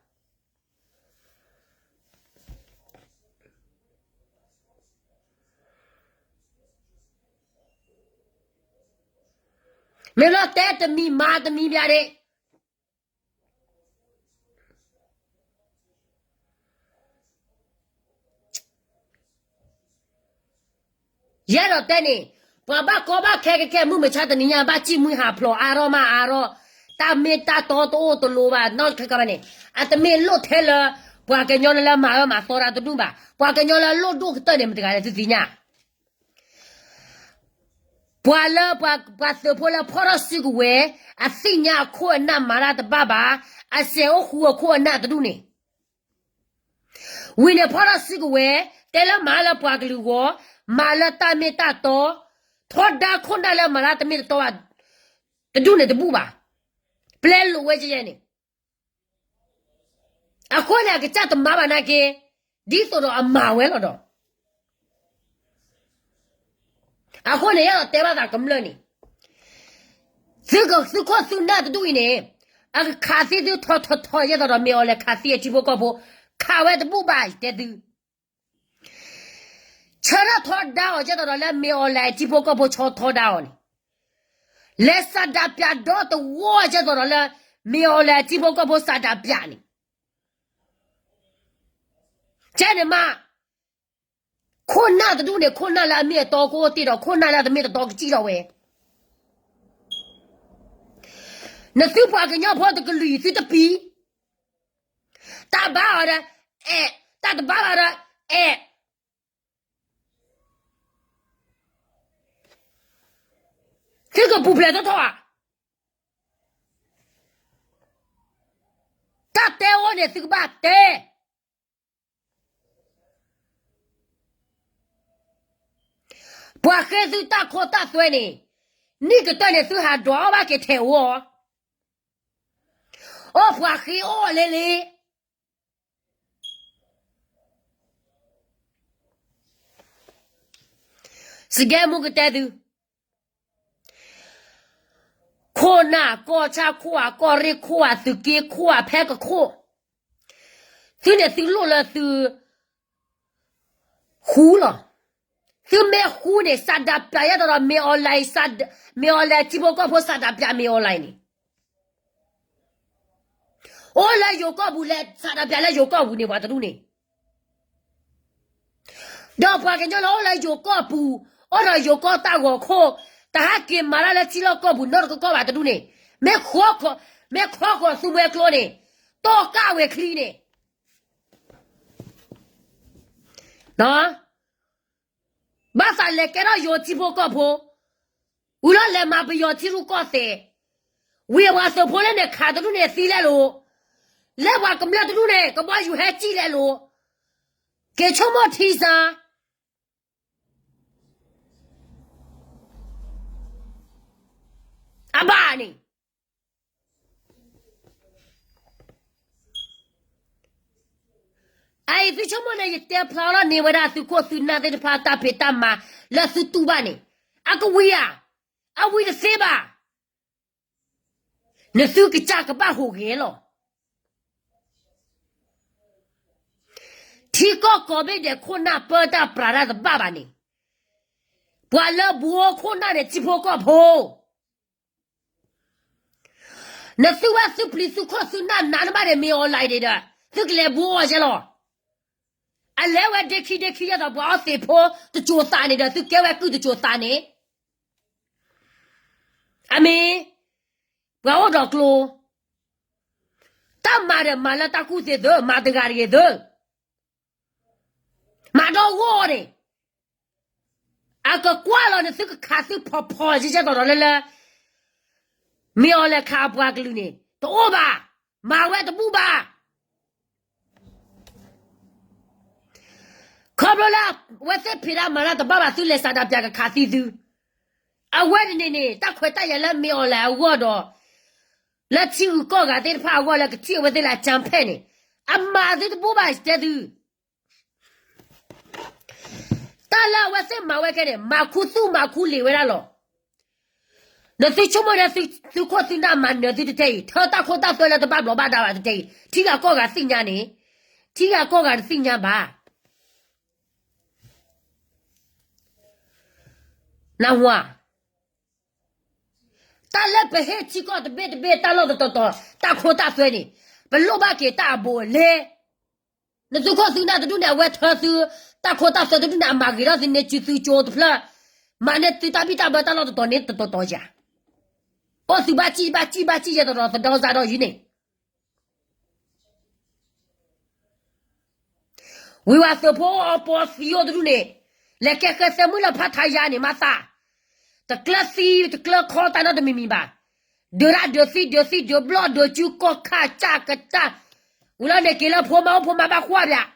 မ့ၢ်လီၤတဲတမံၤမၤတမံၤဘၣ်ဒ့ၣ်. ယအဲၣ်ဒိးတဲန့ၣ်, ပှၤဘၣ်ကီဘၣ်ခဲကဲကဲမုၢ်မဆါတနံၤညါ ဘၣ်စံၣ်မှံဟးဖျိးအါထီၣ်မးအါထီၣ်, တၢ်မ့ၢ်တၢ်တီတအိၣ်တလိၤဘၣ် နီတခဲကီဘၣ်န့ၣ်, အတမ့ၢ်လိၣ်ထဲလၢ ပှၤကညီလၢလၢမၤအၢမၤသီတၢ်တဒူၣ်ဘၣ်, ပှၤကညီလၢလိၣ်ဒိၣ်ကတၢၢ်န့ၣ် မတဂၤလဲၣ်သုသ့ၣ်ညါ ပှၤလၢပှၤ ပှၤသုးဖိလၢဖီၣ်ထီၣ်စုကဝဲၤ, အသ့ၣ်ညါအခိၣ်အနၢ်မၤတၢ်တဘၣ်ဘၣ်, အစဲးအိၣ်ဃူအခိၣ်အနၢ်တဒူၣ်န့ၣ်, ဝံၤန့ၣ်ဖီၣ်ထီၣ်စုကဝဲၤ, တဲလၢမၤလၢပှၤကလုာ်ဂီၢ်, မၤလၢတၢ်မ့ၢ်တၢ်တီ, ထီဒါခိၣ်နၢ်လၢမၤလၢတၢ်မ့ၢ်တတီဘၣ်, တဒူၣ်န့ၣ်တဘူၣ်ဘၣ်, ပျဲလိာ်ဝဲယဲယဲန့ၣ် အဃိန့ၣ် အကစၢ်တမၤဘၣ်နာ်က့, ဒ်သိးဒီးအမၤဝဲလီၤဒီး, အဃိန့ၣ် ယအဲၣ်ဒိးတဲဘၣ်သးကမျၢၢ်န့ၣ်, သုက သုခိၣ်သုနၢ်တဒူၣ်အံၤန့ၣ်, အကခးသံသုထီထီထီ ယဲသိးဒီးမ့ၢ်အီၤလဲၤခးသံအထံဖိကီၢ်ဖိ, ခးဝဲတဘူၣ်ဘၣ်တဲသု ဆၢထၢၣ်ထီဒါအီၤ ယဲသိးဒီးလၢမ့ၢ်အီၤလဲၤအထံဖိကီၢ်ဖိဆီထီဒါအီၤန့ၣ်, လဲၤဆန္ဒပြဒီတဝီ ယဲသိးဒီးလၢ မ့ၢ်အီၤလဲၤအထံဖိကီၢ်ဖိဆန္ဒပြန့ၣ်, ကဲန့ၣ်မး, ခိၣ်နၢ်တဒူၣ်န့ၣ် ခိၣ်နၢ်လၢအမ့ၢ်အတီကအိၣ်တ့ၢ်ဒီး ခိၣ်နၢ်လၢအတမ့ၢ်တတီကစံၣ်ထီၣ်ဝဲ နသုပှၤကညီဖိတကလုာ်အံၤသုတပံၤ, တၢ်ဘါအီၤဒီး အဲၣ်, တၢ်တဘါဘၣ်ဒီး အဲၣ်, သုကပူၤဖျဲးထီၣ်ထီၣ်ဧါ, တၢ်တဲအိၣ်န့ၣ်သုကဘၣ်တဲ ပှၤဃ့သုတၢ်ခိတၢ်သွဲန့ၣ်, နံၣ်ကတၢၢ်န့ၣ်သုဟးဒွးအီၣ်ဘၣ်က့ၤထဲးအိၣ်အီၤ, အိၣ်ပှၤဃ့အီၣ်လဲၣ်လံ စကဲမူကတဲသု, ခိၣ်နၢ် ကီၢ်ဆၣ်ခိၣ်ဧါ ကီၢ်ရ့ၣ်ခိၣ်ဧါ သုးက့ခိၣ်ဧါ ဖဲကခိၣ်, သုန့ၣ်သုလိၣ်လၢသု ဃူလီၤ. သုမ့ၢ်ဃူန့ၣ် ဆန္ဒပြ ယဲသိးဒီး မ့ၢ်အီၤလဲၤ မ့ၢ်အီၤလဲၤထံဖိကီၢ်ဖိ ဆန္ဒပြ မ့ၢ်အီၤလဲၤန့ၣ်, အိၣ်လၢယိၤကီၢ်ပူၤ လဲၤဆန္ဒပြလၢယိၤကီၢ်ပူၤန့ၣ် ပှၤတဒူၣ်န့ၣ်, ဒီးပှၤကညီလၢအိၣ်လၢယိၤကီၢ်ပူၤ, အိၣ်ဒီးယိၤကီၢ်တၢ်ဂီၤခိၣ်, တဟးက့ၤမၤတၢ်လၢထံလီၢ်ကီၢ်ပူၤနီတကီၢ်ဘၣ်တဒူၣ်န့ၣ်, မ့ၢ်ဃီ, မ့ၢ်ခီဃီၤသူမွဲကျိန့ၣ်, တီၢ်ကၢ်ဝဲချံန့ၣ် ဘၣ်သးလဲၤကဲထီၣ်ယိၤထံဖိကီၢ်ဖိ, ဝံၤလီၤလဲၤမၤပယီၤထံရူၢ်ကီၢ်သဲး, ဝံၤအဝဲသုးဖိလၢန့ၣ်ခးတဒူၣ်န့ၣ်သံလဲၣ်လိၤ, လၢပှၤကမျၢၢ်တဒူၣ်န့ၣ် ကဘီယူၤဟဲစံၣ်လဲၣ်လိၤ, က့ၤဆိကမိၣ်ထံစၢ အဘၣ်န့ၣ် အအံၤသုဆိကမိၣ်န့ၣ် ယတဲဖျါထီၣ်န့ၢ်ဝဲဒၣ်သုးခိၣ်သုးနၢ်သ့ၣ်တဖၣ်တၢ်ဖံးတၢ်မၤလၢသုတူၢ်ဘၣ်န့ၣ်, အကဝံၤဧါ, အဝံၤတသ့ဘၣ်. နသုကစၢ်ကဘၣ်ဟူးဂဲၤလီၤ. ထံကီၢ်ကိးဘ့ၣ်ဒဲးခိၣ်နၢ်ပၢတၢ်ပြးတၢ်တဘၣ်ဘၣ်န့ၣ်, ပှၤလၢဘှီခိၣ်နၢ်န့ၣ် ထံဖိကီၢ်ဖိ နသုဝဲသုပျံၤသုခိၣ်သုနၢ်နးနဘၣ်န့ၣ် မ့ၢ်အီၤလဲၣ်ဒံးဒီး သုကလဲၤဘှီအီၤယဲလီၤ. အလဲၤဝဲဒ့ခံဒ့ခံယဲသိး ပှၤအီသံးဖိတစိၤသးန့ၣ်ဒီး သုကဲဝဲကုၢ်တစိၤသးန့ၣ်, အမ့ၢ် ပှၤအိၣ်ဒီးကျိ, တၢ်မၤဒီးမၤလၢတၢ်ကူၣ်သ့သု, မၤတဂၤတဂ့ၤသု, မၤဒီဂီၢ်န့ၣ် အကကွၢ်လီၤနသုကခးသုဖီဖီယဲကဲသိးဒီးလၢလၢ မ့ၢ်အီၤလဲၣ်ခးအပှၤကလုာ်န့ၣ် တအိၣ်ဘၣ်, မၤဝဲတဘူၣ်ဘၣ်. ခီဖျိလၢအဝဲသ့ၣ်ဖံးတၢ်မၤတၢ်တဘၣ်ဘၣ် သုလဲၤဆန္ဒပြကခးသံသု, အဝဲန့ၣ်န့ၣ် တၢ်ခွဲးတၢ်ယာ်လၢမ့ၢ်အီၤလဲၣ်အဂီၢ်ဒီး လၢထံဂုၤကီၢ်ဂၤသ့ၣ်တဖၣ်အဂီၢ်လၢကထံၣ်အဝဲသ့ၣ်လၢအကၠၢဖဲၣ်န့ၣ်, အမၤသုတဘူၣ်ဘၣ်တဲသု တၢ်လၢအဝဲသ့ၣ်မၤဝဲခဲန့ၣ် မၤခူသူၣ်မၤခူလံာ်ဝဲဒၣ်လီၤ. နသုဆိကမိၣ်ဒီး သုခိၣ်သုနၢ်မၤနၢၤသုတထဲအံၤ ထၢတၢ်ခိတၢ်သွဲလၢတဘၣ်ဘျီးဘၣ်ဒါဘၣ်တထဲအံၤ ထံဂၤကီၢ်ဂၤသ့ၣ်ညါန့ၣ်, ထံဂၤကီၢ်ဂၤတသ့ၣ်ညါဘၣ်. နၢ်ဟူဧါ, တၢ်လၢပဟ့ၣ်ထံကီၢ်တဘ့ၣ်တဘ့ၣ်တၢ်လီၢ်တတီၤတီၤ တၢ်ခိတၢ်သွဲန့ၣ် ပလိၣ်ဘၣ်က့ၤတၢ်အဘူးအလဲ နသုခိၣ်သုနၢ်တဒူၣ်န့ၣ် အဝဲထၢသုတၢ်ခိတၢ်သွဲတဒူၣ်န့ၣ် အမၤဂ့ၤထီၣ်သုန့ၢ်စုသုကၠိတဖျၢၣ်, မၤန့ၢ်သုတၢ်ဘံၣ်တၢ်ဘၢတၢ်လီၢ်တတီၤန့ၣ်တတီၤတီၤယၤ, အိၣ်သုဘၣ်စံၣ်ဘၣ်စံၣ်ဘၣ်စံၣ်ယဲတတီၤသဒီစါဒီးယုၢ်န့ၣ် ဝံၤဝဲသုးဖိအီပီသံအိၣ်တဒူၣ်န့ၣ်, လဲၤကဲဃဲသဲမုၣ်လၢဖးထးယါန့ၣ် မၤသး, တကျၢၤသံတကျၢၤခီတၢ်နီတမံၤမံၤဘၣ်, ဒုးရၣ်ဒုးသံဒုးသံဒုးဘျီၣ်ဒုးစု ကီၢ်ခၣ်စၢ်ကတၢၢ်, ဝံၤလီၤန့ၣ်က့ၤလၢဖိမါအိၣ်ဖိမါဘၣ်ကွၢ်ပၠး,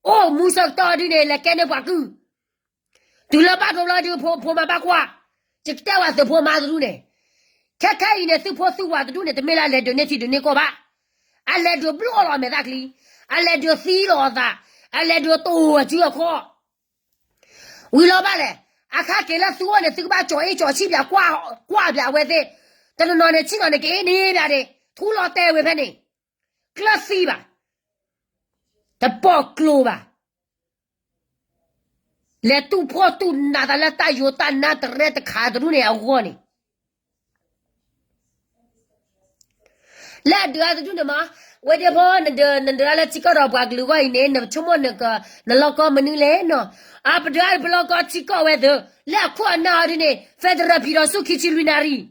အိၣ်မူဆၢကတီၢ်ဒုန့ၣ် လဲၤကဲန့ၢ်ပှၤကုၢ် တုၤလၢဘၣ်ဒိဘျီဒုးဖိမါဘၣ်ကွၢ်, ယကတဲဝဲသုးဖိမါတဒူၣ်န့ၣ်, ခဲခဲအံၤန့ၣ် သုးဖိသုးဝၤတဒူၣ်န့ၣ် တမ့ၢ်လၢအလဲၤဒုးန့ၢ်ထံဒုးန့ၢ်ကီၢ်ဘၣ်, အလဲၤဒုးဘျီၣ်လီၤအမဲာ်သၣ်ချံ, အလဲၤဒုးသံလီၤအသး, အလဲၤဒုးတိၢ်အစုအခီၣ်, ဝံၤလီၤဘၣ်လဲၣ်, အခါက့ၤလၢသုအိၣ်န့ၣ် သုကဘၣ်ကၠီၤအ့ၣ်ကၠီၤဆံၣ်ပၠး, ကွၢ်ပၠးအဝဲသ့ၣ်, တနီၤနီၤန့ၣ် ဆံၣ်နီၤန့ၣ် ကအ့ၣ်န့ၢ်ပၠးဒၣ်, ထူလီၤတဲာ်ဝဲဖဲန့ၣ်, ကျၢၤသံဘၣ်, တပိာ်ကျိၤဘၣ် လဲၤတူၢ်ဖှီၣ်တူၢ်နးသးလၢတၢ်ယိၤတၢ်နါတရဲတခါတဒူၣ်န့ၣ်အဂီၢ်န့ၣ်, လၢအဒုးအါတဒူၣ်န့ၣ်မး, ဝဲဒၣ်ဖိ နဒုးနဒုးတၢ်လၢထံကီၢ်ဒီးပှၤကလုာ်အဂီၢ်အံၤန့ၣ် နဆိကမိၣ်နက, နလီၢ်ကီၢ်မနုၤလဲၣ်နီၤ, အပဒုးအါပလီၢ်ကီၢ်ထံကီၢ်ဝဲသ့ၣ်, လၢအခိၣ်အနၢ်အီၤဒ်န့ၣ် federal ဖံးဒီးဆူခံဆံလွံၢ်နၣ်ရံၣ်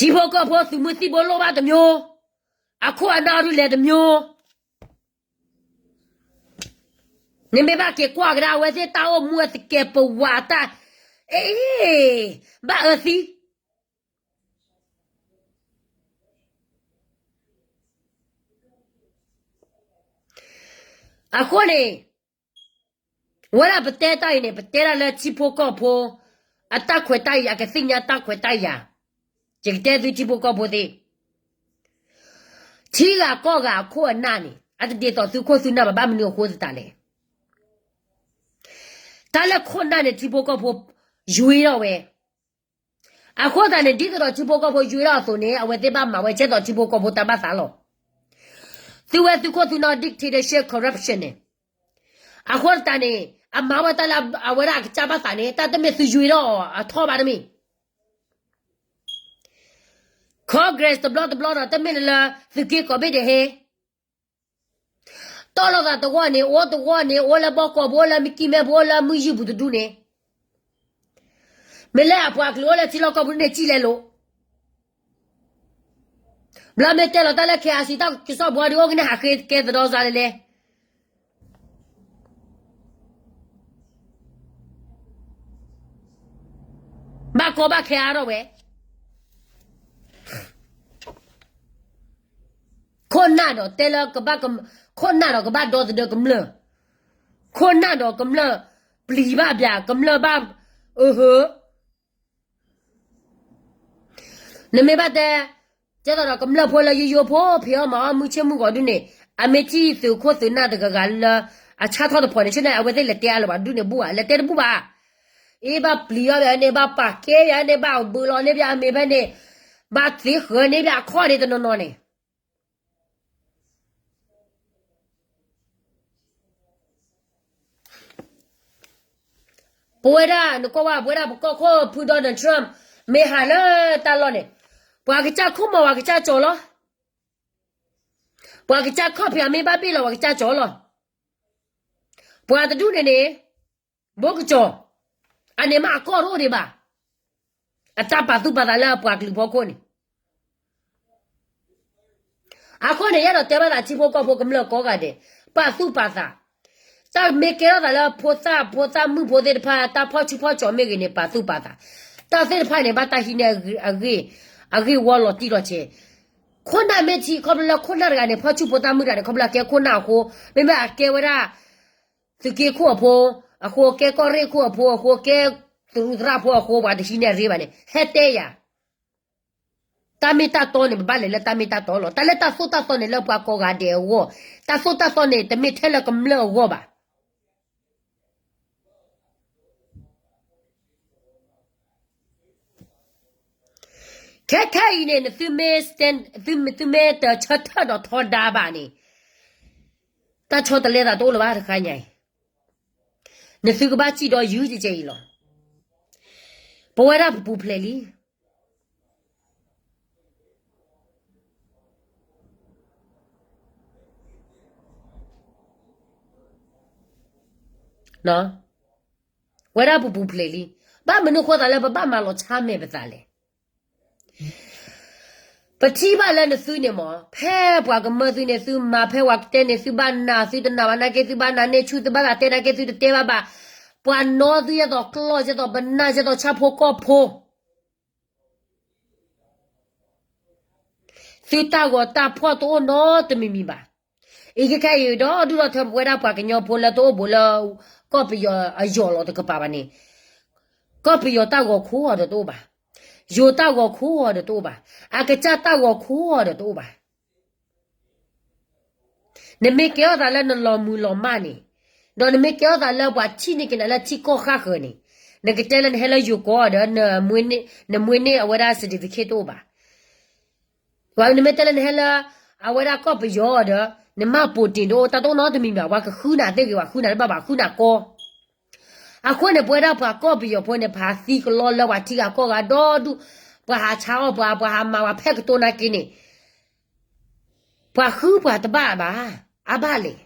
ထံဖိကီၢ်ဖိသုးမုၢ်သံၣ်ဘိလိၣ်ဘၣ်တမျိုး, အခိၣ်အနၢ်အီၤဒ်လဲၣ်တမျိုး, နမ့ၢ်ဘၣ်က့ၤကွၢ်ကဒါအဝဲသ့ၣ်တၢ်အိၣ်မူအသကဲးပဝးတၢ်, အ့, ဘၣ်အၢသံ အဃိန့ၣ်, ဝဲဒၣ်ပတဲတၢ်အံၤန့ၣ် ပတဲဒၣ်လၢထံဖိကီၢ်ဖိ အတၢ်ခွဲးတၢ်ယာ် ကသ့ၣ်ညါတၢ်ခွဲးတၢ်ယာ်, ယကတဲသုထံဖိကီၢ်ဖိသ့ၣ်, ထံဂၤကီၢ်ဂၤအခိၣ်အနၢ်န့ၣ် အတဒ်သိးသုခိၣ်သုနၢ်ဘၣ် ဘၣ်မနုၤအဃိသတးလဲၣ်. တၢ်လၢခိၣ်နၢ်န့ၣ် ထံဖိကီၢ်ဖိ ယွ့ထီၣ်ဝဲ, အဃိသတးန့ၣ် ဒ်သိးဒီးထံဖိကီၢ်ဖိယွ့ထီၣ်အသိးန့ၣ် အဝဲသ့ၣ်ဘၣ်မၤဝဲကဲသိးထံဖိကီၢ်ဖိတၢ်ဘၣ်သးလီၤ. သုဝဲသုခိၣ်သုနၢ် dictatorship corruption န့ၣ်, အဃိသတးန့ၣ် အမၤဝဲတၢ်လၢအဝဲဒၣ်အကစၢ်ဘၣ်သးန့ၣ် တၢ်တမ့ၢ်သုယွ့ထီၣ်အီၤအထီၣ်ဘၣ်တမ့ၢ် Congress တဘျီတဘျီဒီး တမ့ၢ်လၢသုးက့ကိးဘ့ၣ်ဒဲးဟ့ တီၢ်လိာ်သးတဝီန့ၣ် အိၣ်တဝီန့ၣ် အိၣ်လၢဘီကီၢ်ပူၤ အိၣ်လၢမံကံမဲပူၤ အိၣ်လၢမုၢ်ယုၢ်ပူၤတဒူန့ၣ် မ့ၢ်လၢအပှၤကလုာ်အိၣ်လၢထံလီၢ်ကီၢ်ပူၤန့ၣ် စံၣ်လဲၤလိာ် ဘျီမ့ၢ်တဲလီၤတၢ်လၢ KIC တၢ်ကစီၣ်ဘှီဒုး အိၣ်ကန့ၢ်ဟးဃ့ကဲသဒီစါလဲၣ်လဲၣ် ဘၣ်ကီဘၣ်ခဲအါထီၣ်ဝဲ ခိၣ်နၢ်ဒီးတဲလၢကဘၣ်က ခိၣ်နၢ်ဒီးကဘၣ်ဒီသဒၢကမျၢၢ်, ခိၣ်နၢ်ဒီးကမျၢၢ်ပျံၤဘၣ်ဘၣ် ကမျၢၢ်ဘၣ် အဟၢ နမ့ၢ်ဘၣ်တဲ ကဲသိးဒီးကမျၢၢ်ဖိလၢယိယိဖိ ဖံးအီၣ်မၤအီၣ်မုၢ်ဆ့ၣ်မုၢ်ဂီၤဒုန့ၣ် အမ့ၢ်ထံၣ်သုးခိၣ်သုးနၢ်တဂၤဂၤလၢ အဆၣ်ထီၣ်တဖိးန့ၣ် ဆ့ၣ်န့ၣ် အဝဲသ့ၣ်လဲၤတဲအါလၢၤဘၣ်ဒုန့ၣ်ဘူၣ်ဘၣ် လဲၤတဲတဘူၣ်ဘၣ် အ့ ဘၣ်ပျံၤအီၣ်ဘၣ်န့ၣ် ဘၣ်ပာ်ကဲဘၣ်န့ၣ် ဘၣ်ဘုးလီၤန့ၢ်ဘၣ်အမ့ၢ်ဖဲန့ၣ် ဘၣ်သ့ဃၢၤန့ၢ်ဘၣ်အခီၣ်န့ၣ်တနီၤနီၤန့ၣ် ပဝဲဒၣ် နကွၢ်ဝဲ ပဝဲဒၣ်ပကီၢ်ခိၣ်ဖုဒီး Donald Trump မ့ၢ်ဟးလၢတၢ်လီၢ်န့ၣ် ပှၤကစၢ်ခိၣ်မီၤ ပှၤကစၢ်ကၠီၤလီၤ. ပှၤကစၢ်ခီၣ်ဖံးအမ့ၢ်ဘၣ်ဘ့ၣ်လီၤ ပှၤကစၢ်ကၠီၤလီၤ. ပှၤတဒူၣ်န့ၣ်န့ၣ် ဘိကစၢ် အန့ၣ်မ့ၢ်အကီၢ်တအိၣ်ဒံးဘၣ်. အတၢ်ပာ်သူၣ်ပာ်သးလၢအပှၤကလုာ်ဖီခိၣ်န့ၣ် အဃိန့ၣ် ယအဲၣ်ဒိးတဲဘၣ်သးထံဖိကီၢ်ဖိကမျၢၢ်ကိးဂၤဒဲး ပာ်သူၣ်ပာ်သး, တၢ်မ့ၢ်ကဲထီၣ်သးလၢဖိသၣ်ဖိသၣ်မုၣ်ဖိသ့ၣ်တဖၣ် တၢ်ဖီၣ်ဆူၣ်ဖီၣ်ကၠီၤမ့ၢ်ဂ့ၤန့ၣ် ပာ်သူၣ်ပာ်သး, တၢ်သ့ၣ်တဖၣ်န့ၣ် ဘၣ်တၢ်ဟံးန့ၢ် အဂ့ၢ်ဝီလီၤတံၢ်လီၤဆဲး, ခိၣ်နၢ်မ့ၢ်ထံ ခီဖျိလၢခိၣ်နၢ်တဂၤန့ၣ် ဖီၣ်ဆူၣ်ဖိသၣ်မုၣ်တဂၤန့ၣ် ခီဖျိလၢအကဲခိၣ်နၢ်အဃိ, မ့မ့ၢ်အကဲဝဲဒၣ် သုးက့ခိၣ်အဖိအဃိ, ကဲကီၢ်ရ့ၣ်ခိၣ်အဖိအဃိ, ကဲသရူးသရၣ်ဖိအဃိ ပှၤတဟံးန့ၢ်အရ့ဘၣ်န့ၣ် ဟဲတဲယၤ တၢ်မ့ၢ်တၢ်တီန့ၣ် ပဘၣ်လဲၤလၢတၢ်မ့ၢ်တၢ်တီလီၤ. တၢ်လၢတၢ်သိၣ်တၢ်သီန့ၣ် လၢပှၤကိးဂၤဒဲးအဂီၢ်, တၢ်သိၣ်တၢ်သီန့ၣ် တမ့ၢ်ထဲလၢကမျၢၢ်အဂီၢ်ဘၣ်. ခဲခဲအံၤန့ၣ် နသုမ့ၢ် သုမ့ၢ်တဆၢထၢၣ်ဒီးထီဒါဘၣ်န့ၣ် တၢ်ဆီတလဲသးတအိၣ်လၢၤဘၣ်တခါညါအံၤ, နသုကဘၣ်စံၣ်ဒီးယုၢ်ကဲအံၤလီၤ. ပဝဲဒၣ်ပပူၤဖျဲးလံ. ဝဲဒၣ်ပပူၤဖျဲးလံ. ဘၣ်မနုၤဃိသးလၢပဘၣ်မၤလီၤဆါမဲာ်ပသးလဲၣ်. ပထံၣ်ဘၣ်လၢနသုန့ၣ်မ့ၢ် ဖဲပှၤကမၢသုန့ၣ် သုမၤဖဲပှၤကတဲန့ၣ် သုဘၣ်နာ် သုတနာ်ဘၣ်နာ်က့ သုဘၣ်နာ်န့ၢ်ဆူၣ် သုဘၣ်သးတဲနာ်က့ သုတတဲဘၣ်ဘၣ်. ပှၤနီၣ်သုဒ်သိးကျီၢ် ဒ်သိးပနၢ် ဒ်သိးဆၣ်ဖိကီၢ်ဖိ သုတၢ်ဂီၤတၢ်ဖီၣ်တအိၣ်နီတမံၤမံၤဘၣ်. အံၤခဲခဲအံၤ ဒီဒူၣ်ဒီထၢ ပဝဲဒၣ်ပှၤကညီဖိလၢတအိၣ်ဘူးလၢ ကီၢ်ပယီၤအယီၢ်လီၤတကပၤဘၣ်န့ၣ်, ကီၢ်ပယီၤတၢ်ဂီၤခိၣ်အီၤဒီးတအိၣ်ဘၣ်, ယိၤတၢ်ဂီၤခိၣ်အီၤဒီးတအိၣ်ဘၣ်, အကစၢ်တၢ်ဂီၤခိၣ်အီၤဒီးတအိၣ်ဘၣ်. နမ့ၢ်ကဲထီၣ်သးလၢနလီၤမုၢ်လီၤမၢ်န့ၣ်, ဒီးနမ့ၢ်ကဲထီၣ်သးလၢပှၤထံၣ်န့ၢ်က့ၤနၤလၢထံကီၢ်ဃၣ်ဃၢၤန့ၣ်, နကတဲလၢနဟဲလၢယိၤကီၢ်ဒီး နမွေးန့ၢ်အဝဲဒၣ် certificate တအိၣ်ဘၣ်. နမ့ၢ်တဲလၢနဟဲလၢ အဝဲဒၣ်ကီၢ်ပယီၤဒီး နမ့ၢ်ပိာ်တ့ၢ်တအိၣ် တၢ်တအိၣ်နီတမံၤဘၣ် ပှၤကဃုနၤသ့ဂ့ၤ ပှၤဃုနၤတဘၣ်ဘၣ် ဃုနၤကီ အဃိန့ၣ် ပဝဲဒၣ်ပှၤကီၢ်ပယီၤဖိန့ၣ် ပဟးသံကလီလၢပှၤထံဂၤကီၢ်ဂၤဒီဒူၣ်, ပှၤဟးဆါအီၣ်ပှၤ ပှၤဟးမၤပှၤဖဲကတိၤနာ်က့န့ၣ်, ပှၤဃုပှၤတဘၣ်ဘၣ်, အဘၣ်လဲၣ်,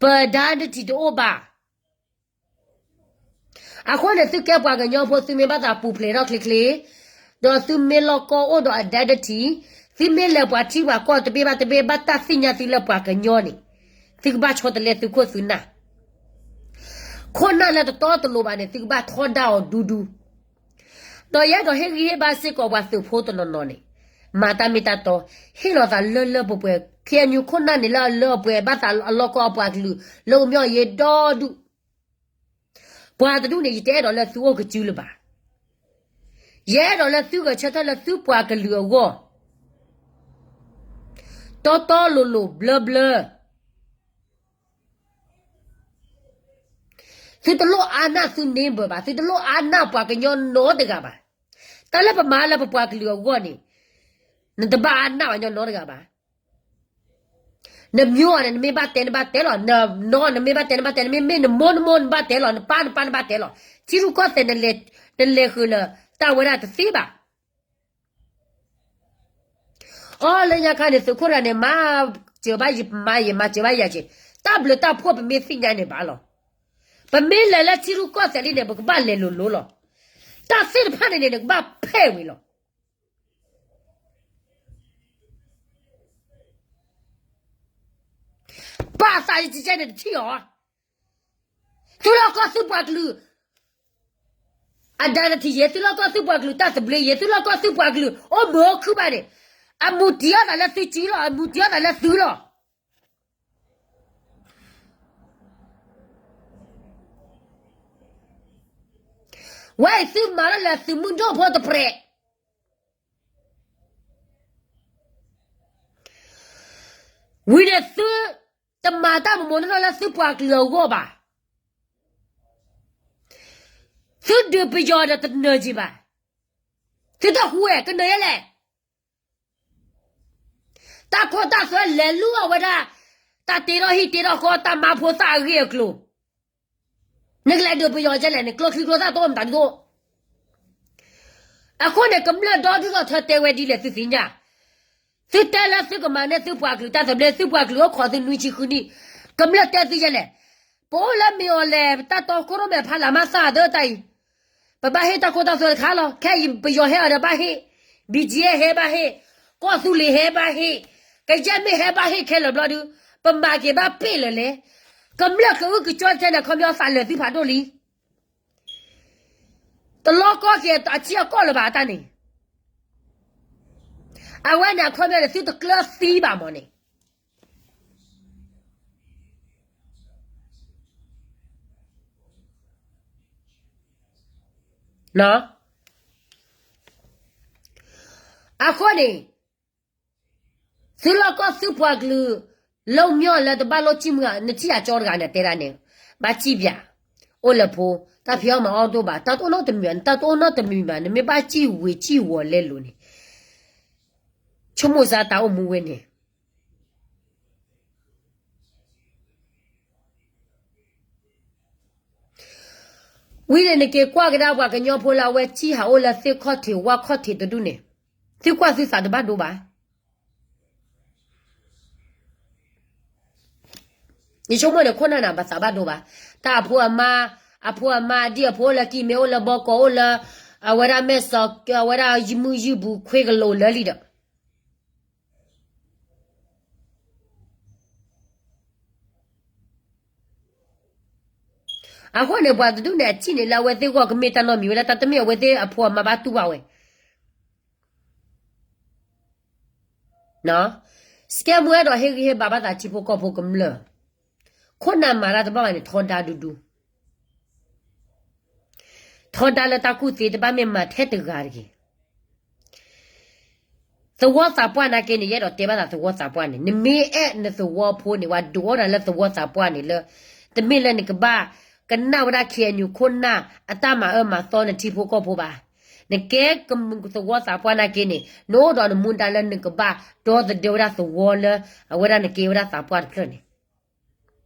ပ identity တအိၣ်ဘၣ်. အဃိန့ၣ် သုကဲပှၤကညီဖိ သုမ့ၢ်ဘၣ်သးပူၤဖျဲးထီၣ်ချ့ချ့, ဒီးသုမ့ၢ်လီၢ်ကီၢ်အိၣ်ဒီး identity, သုမ့ၢ်လဲၤပှၤထံပှၤကီၢ်တဘ့ၣ်ဘၣ်တဘ့ၣ် ဘၣ်တၢ်သ့ၣ်ညါသုလၢပှၤကညီန့ၣ်, သုကဘၣ်ဆီတလဲသုခိၣ်သုနၢ်, ခိၣ်နၢ်လၢတတီတလိၤဘၣ်န့ၣ် သုကဘၣ်ထီဒါအီၤဒူဒူ ဒီးယအဲၣ်ဒိးဟ့ၣ်ဂံၢ်ဟ့ၣ်ဘါစ့ၢ်ကီးပှၤသုးဖိတနီၤနီၤန့ၣ်, မၤတၢ်မ့ၢ်တၢ်တီ, ဟ့ၣ်လီၤသးလၢလၢပှဲၤပှဲၤ, ခ့ၣ်အဲၣ်ယူၣ် ခိၣ်နၢ်န့ၣ်လၢအလၢအပှဲၤ ဘၣ်သးအလီၢ်ကီၢ်အပှၤကလုာ် လၢအိၣ်မ့ၢ်အီၤယဲဒီဒူၣ်, ပှၤတဒူၣ်န့ၣ် ယတအဲၣ်ဒိးလၢသုအိၣ်ကစုလၢၤဘၣ်. ယအဲၣ်ဒိးလၢသုဂဲၤဆၢထၢၣ်လၢသုပှၤကလုာ်အဂီၢ်, တီတီလိၤလိၤဘျၢဘျၢ သုတလိၣ်အါနၢ်သု neighbor ဘၣ်, သုတလိၣ်အါနၢ်ပှၤကညီနီတဂၤဘၣ်. တၢ်လၢပမၤလၢပပှၤကလုာ်အဂီၢ်န့ၣ်, နတဘၣ်အါနၢ်ပှၤကညီနီတဂၤဘၣ်. နမိၢ်န့ၣ် နမ့ၢ်ဘၣ်တဲနဘၣ်တဲလီၤ, နနီၢ်နမ့ၢ်ဘၣ်တဲနဘၣ်တဲ, နမ့မ့ၢ်နမိၢ်နမိၢ်နဘၣ်တဲလီၤ, နပၢ်နပၢ်နဘၣ်တဲလီၤ, ထံရူၢ်ကီၢ်သဲး နလဲၤဃုာ်လၢတၢ်ဝဲဒၣ်တသ့ဘၣ်. အီၤလၢညါခါန့ၣ် သုးခိၣ်တဂၤန့ၣ် မၤစၢၤဘၣ်ယမါ ယမၤစၢၤဘၣ်ယၤက့ၤ, တၢ်ဘျုးတၢ်ဖှိၣ်ပမ့ၢ်သ့ၣ်ညါန့ၣ်ဘၣ်လီၤ. ပမ့ၢ်လဲၤလၢထံရူၢ်ကီၢ်သဲးလံန့ၣ် ပကဘၣ်လဲၤလိၤလိၤလီၤ. တၢ်သ့ၣ်တဖၣ်န့ၣ်န့ၣ် နကဘၣ်ဖဲဝံၤလီၤ. ပာ်သးယကဲန့ၣ်တထံၣ်အီၤ, သုလီၢ်ကီၢ်သုပှၤကလုာ် အဒါနထံၣ်ယဲ, သုလီၢ်ကီၢ်သုပှၤကလုာ်တၢ်သဘျ့ယဲ, သုလီၢ်ကီၢ်သုပှၤကလုာ်အိၣ်မုာ်အိၣ်ခုၣ်ဘၣ်န့ၣ်, အမူတံၢ်အီၣ်သးလၢသုစုလီၤ, အမူတံၢ်အီၣ်သးလၢသုလီၤ. ဝဲအံၤသုမၤထီၣ်လၢသုးမုၢ်ဒိၣ်ဖိတပြဲး ဝံၤန့ၣ်သု တမၤတၢ်မမိၢ်နီၢ်နီၢ်လၢသုပှၤကလုာ်အဂီၢ်ဘၣ်. သုဒုးပယီၤဒီးတနၢၤက့ၤဘၣ်. သုတၢ်ဟူဝဲကနၢၤယဲလဲၣ်. တၢ်ခိတၢ်သွဲလဲၤလူၤအဝဲဒၣ် တၢ်တ့ထီၣ်ဟံၣ်တ့ထီၣ်ဃီ တၢ်မၤဖိသၣ်အဂ့ၢ်အကျိၤ နကလဲၤဒုးပယီၤကဲလဲၣ်န့ၣ် ကျိချံကျိသၣ်တအိၣ်မတၤဒ်သိး. အဃိန့ၣ် ကမျၢၢ်ဒီဒူၣ်ထီၣ်ထၢတဲဝဲဒ်လဲၣ်သုသ့ၣ်ညါ, သုတဲလၢသုကမၤန့ၢ်သုပှၤကလုာ်တၢ်သဘျ့ သုပှၤကလုာ်အိၣ်ခိးသုနွံဆံဃုနံၣ်, ကမျၢၢ်တဲသုယဲလဲၣ်. ပအိၣ်လၢမ့ၢ်အီၤလဲၣ် ပတၢ်တီခိၣ်ရိၣ်မဲဖးလၢ်မၤသၣ်သၢတၢ်အံၤ ပဘၣ်ဟ့ၣ်တၢ်ခိတၢ်သွဲတခါလီၤ. ခဲအံၤပယီၤဟဲအီၤဒီးဘၣ်ဟ့ၣ်, ဘံၣ်ကၠံဟဲဘၣ်ဟ့ၣ်, ကီၢ်သူလ့ၤဟဲဘၣ်ဟ့ၣ်, ကယဲၢ်မ့ၢ်ဟဲဘၣ်ဟ့ၣ်ခဲလၢာ်ဘျီဒု, ပမၤက့ၤဘၣ်ပ့ၢ်လၢာ်လဲၣ်. ကမျၢၢ်ကအုၣ်ကကၠီထဲန့ၣ် ခီပညီသးလၢာ်သုဖးဒိၣ်လံ. တလီၤကီက့ၤအထံအကီၢ်လၢၤဘၣ်အတၢ်န့ၣ်, အဝဲန့ၣ်အခီပညီန့ၣ် သုတကျၢၤသံဘၣ်မၢ်န့ၣ် အဃိန့ၣ် သုလီၢ်ကီၢ်သုပှၤကလုာ် လီၤမၠီလၢတဘၣ်လိၣ်စံၣ်မုၢ်ဂၤ နထံၣ်အကၠီတဂၤန့ၣ်တဲဒၣ်န့ၣ်, ဘၣ်စံၣ်ပၠး, အိၣ်လၢဖိ, တၢ်ဖံးအီၣ်မၤအီၣ်တအိၣ်ဘၣ်, တၢ်တအိၣ်နီတမံၤ, တၢ်တအိၣ်နီတမံၤဘၣ်, နမ့ၢ်ဘၣ်စံၣ်ဝံၤစံၣ်ဝီၤလဲလိာ်န့ၣ်, ဆိကမိၣ်စ့ၢ်တၢ်အိၣ်မူဝဲန့ၣ် ဝံၤန့ၣ်နက့ၤကွၢ်ကဒါပှၤကညီဖိလၢအဝဲစံၣ်ဟးအိၣ်လၢသ့ၣ်ခီၣ်ထံးဝၣ်ခီၣ်ထံးတဒူၣ်န့ၣ်, သုကွၢ်သုသးတဘၣ်ဒိဘၣ်. ယဆိကမိၣ်န့ၣ် ခိၣ်နၢ်န့ၣ် ဘၣ်သးဘၣ်ဒိဘၣ်. တၢ်အဖိအမါ, အဖိအမါဒ်အဖိအိၣ်လၢကံၢ်မဲ အိၣ်လၢဘီကီး အိၣ်လၢ အဝဲဒၣ်မဲၢ်စီၤ, အဝဲဒၣ်ယမုၢ်ယုၢ်ပူၤခွ့ကလိာ်လၢာ်လံဒီး အဃိန့ၣ် ပှၤတဒူၣ်န့ၣ် အစံၣ်န့ၣ်လၢအဝဲသ့ၣ်ဂီၢ်ကမ့ၢ်တၢ်နီတမံၤဝဲဒၣ် တၢ်တမ့ၢ်အဝဲသ့ၣ်အဖိအမါဘၣ်တူၢ်ဘၣ်ဝဲ စကဲမူအဲၣ်ဒိးဟ့ၣ်ဂံၢ်ဟ့ၣ်ဘါဘၣ်သးထံဖိကီၢ်ဖိကမျၢၢ်, ခိၣ်နၢ်မၤတၢ်တဘၣ်ဘၣ်န့ၣ် ထီဒါဒူဒူ, ထီဒါလၢတၢ်ကူၣ်သ့တဘၣ်မ့ၢ်မၤထဲတဂၤတဂ့ၤ. သဝီသးပှၢ်နာ်က့န့ၣ် ယအဲၣ်ဒိးတဲဘၣ်သးသဝီသးပှၢ်န့ၣ် နမ့ၢ်အဲၣ်နသဝီဖိန့ၣ် ဝဲဒိးအီၣ်ဒၣ်လၢသဝီသးပှၢ်န့ၣ်လၢ တမ့ၢ်လၢနကဘၣ်ကနၣ်ဝဲဒၣ် KNU ခိၣ်နၢ်အတၢ်မၤအၢမၤသီနထံဖိကီၢ်ဖိဘၣ်. နကဲသဝီသးပှၢ်နာ်က့န့ၣ် နအိၣ်ဒီးနမူဒါလၢနကဘၣ်ဒီသဒၢဝဲဒၣ်သဝီလၢ အဝဲဒၣ်နကဲဝဲဒၣ်သးပှၢ်တဖျၢၣ်န့ၣ်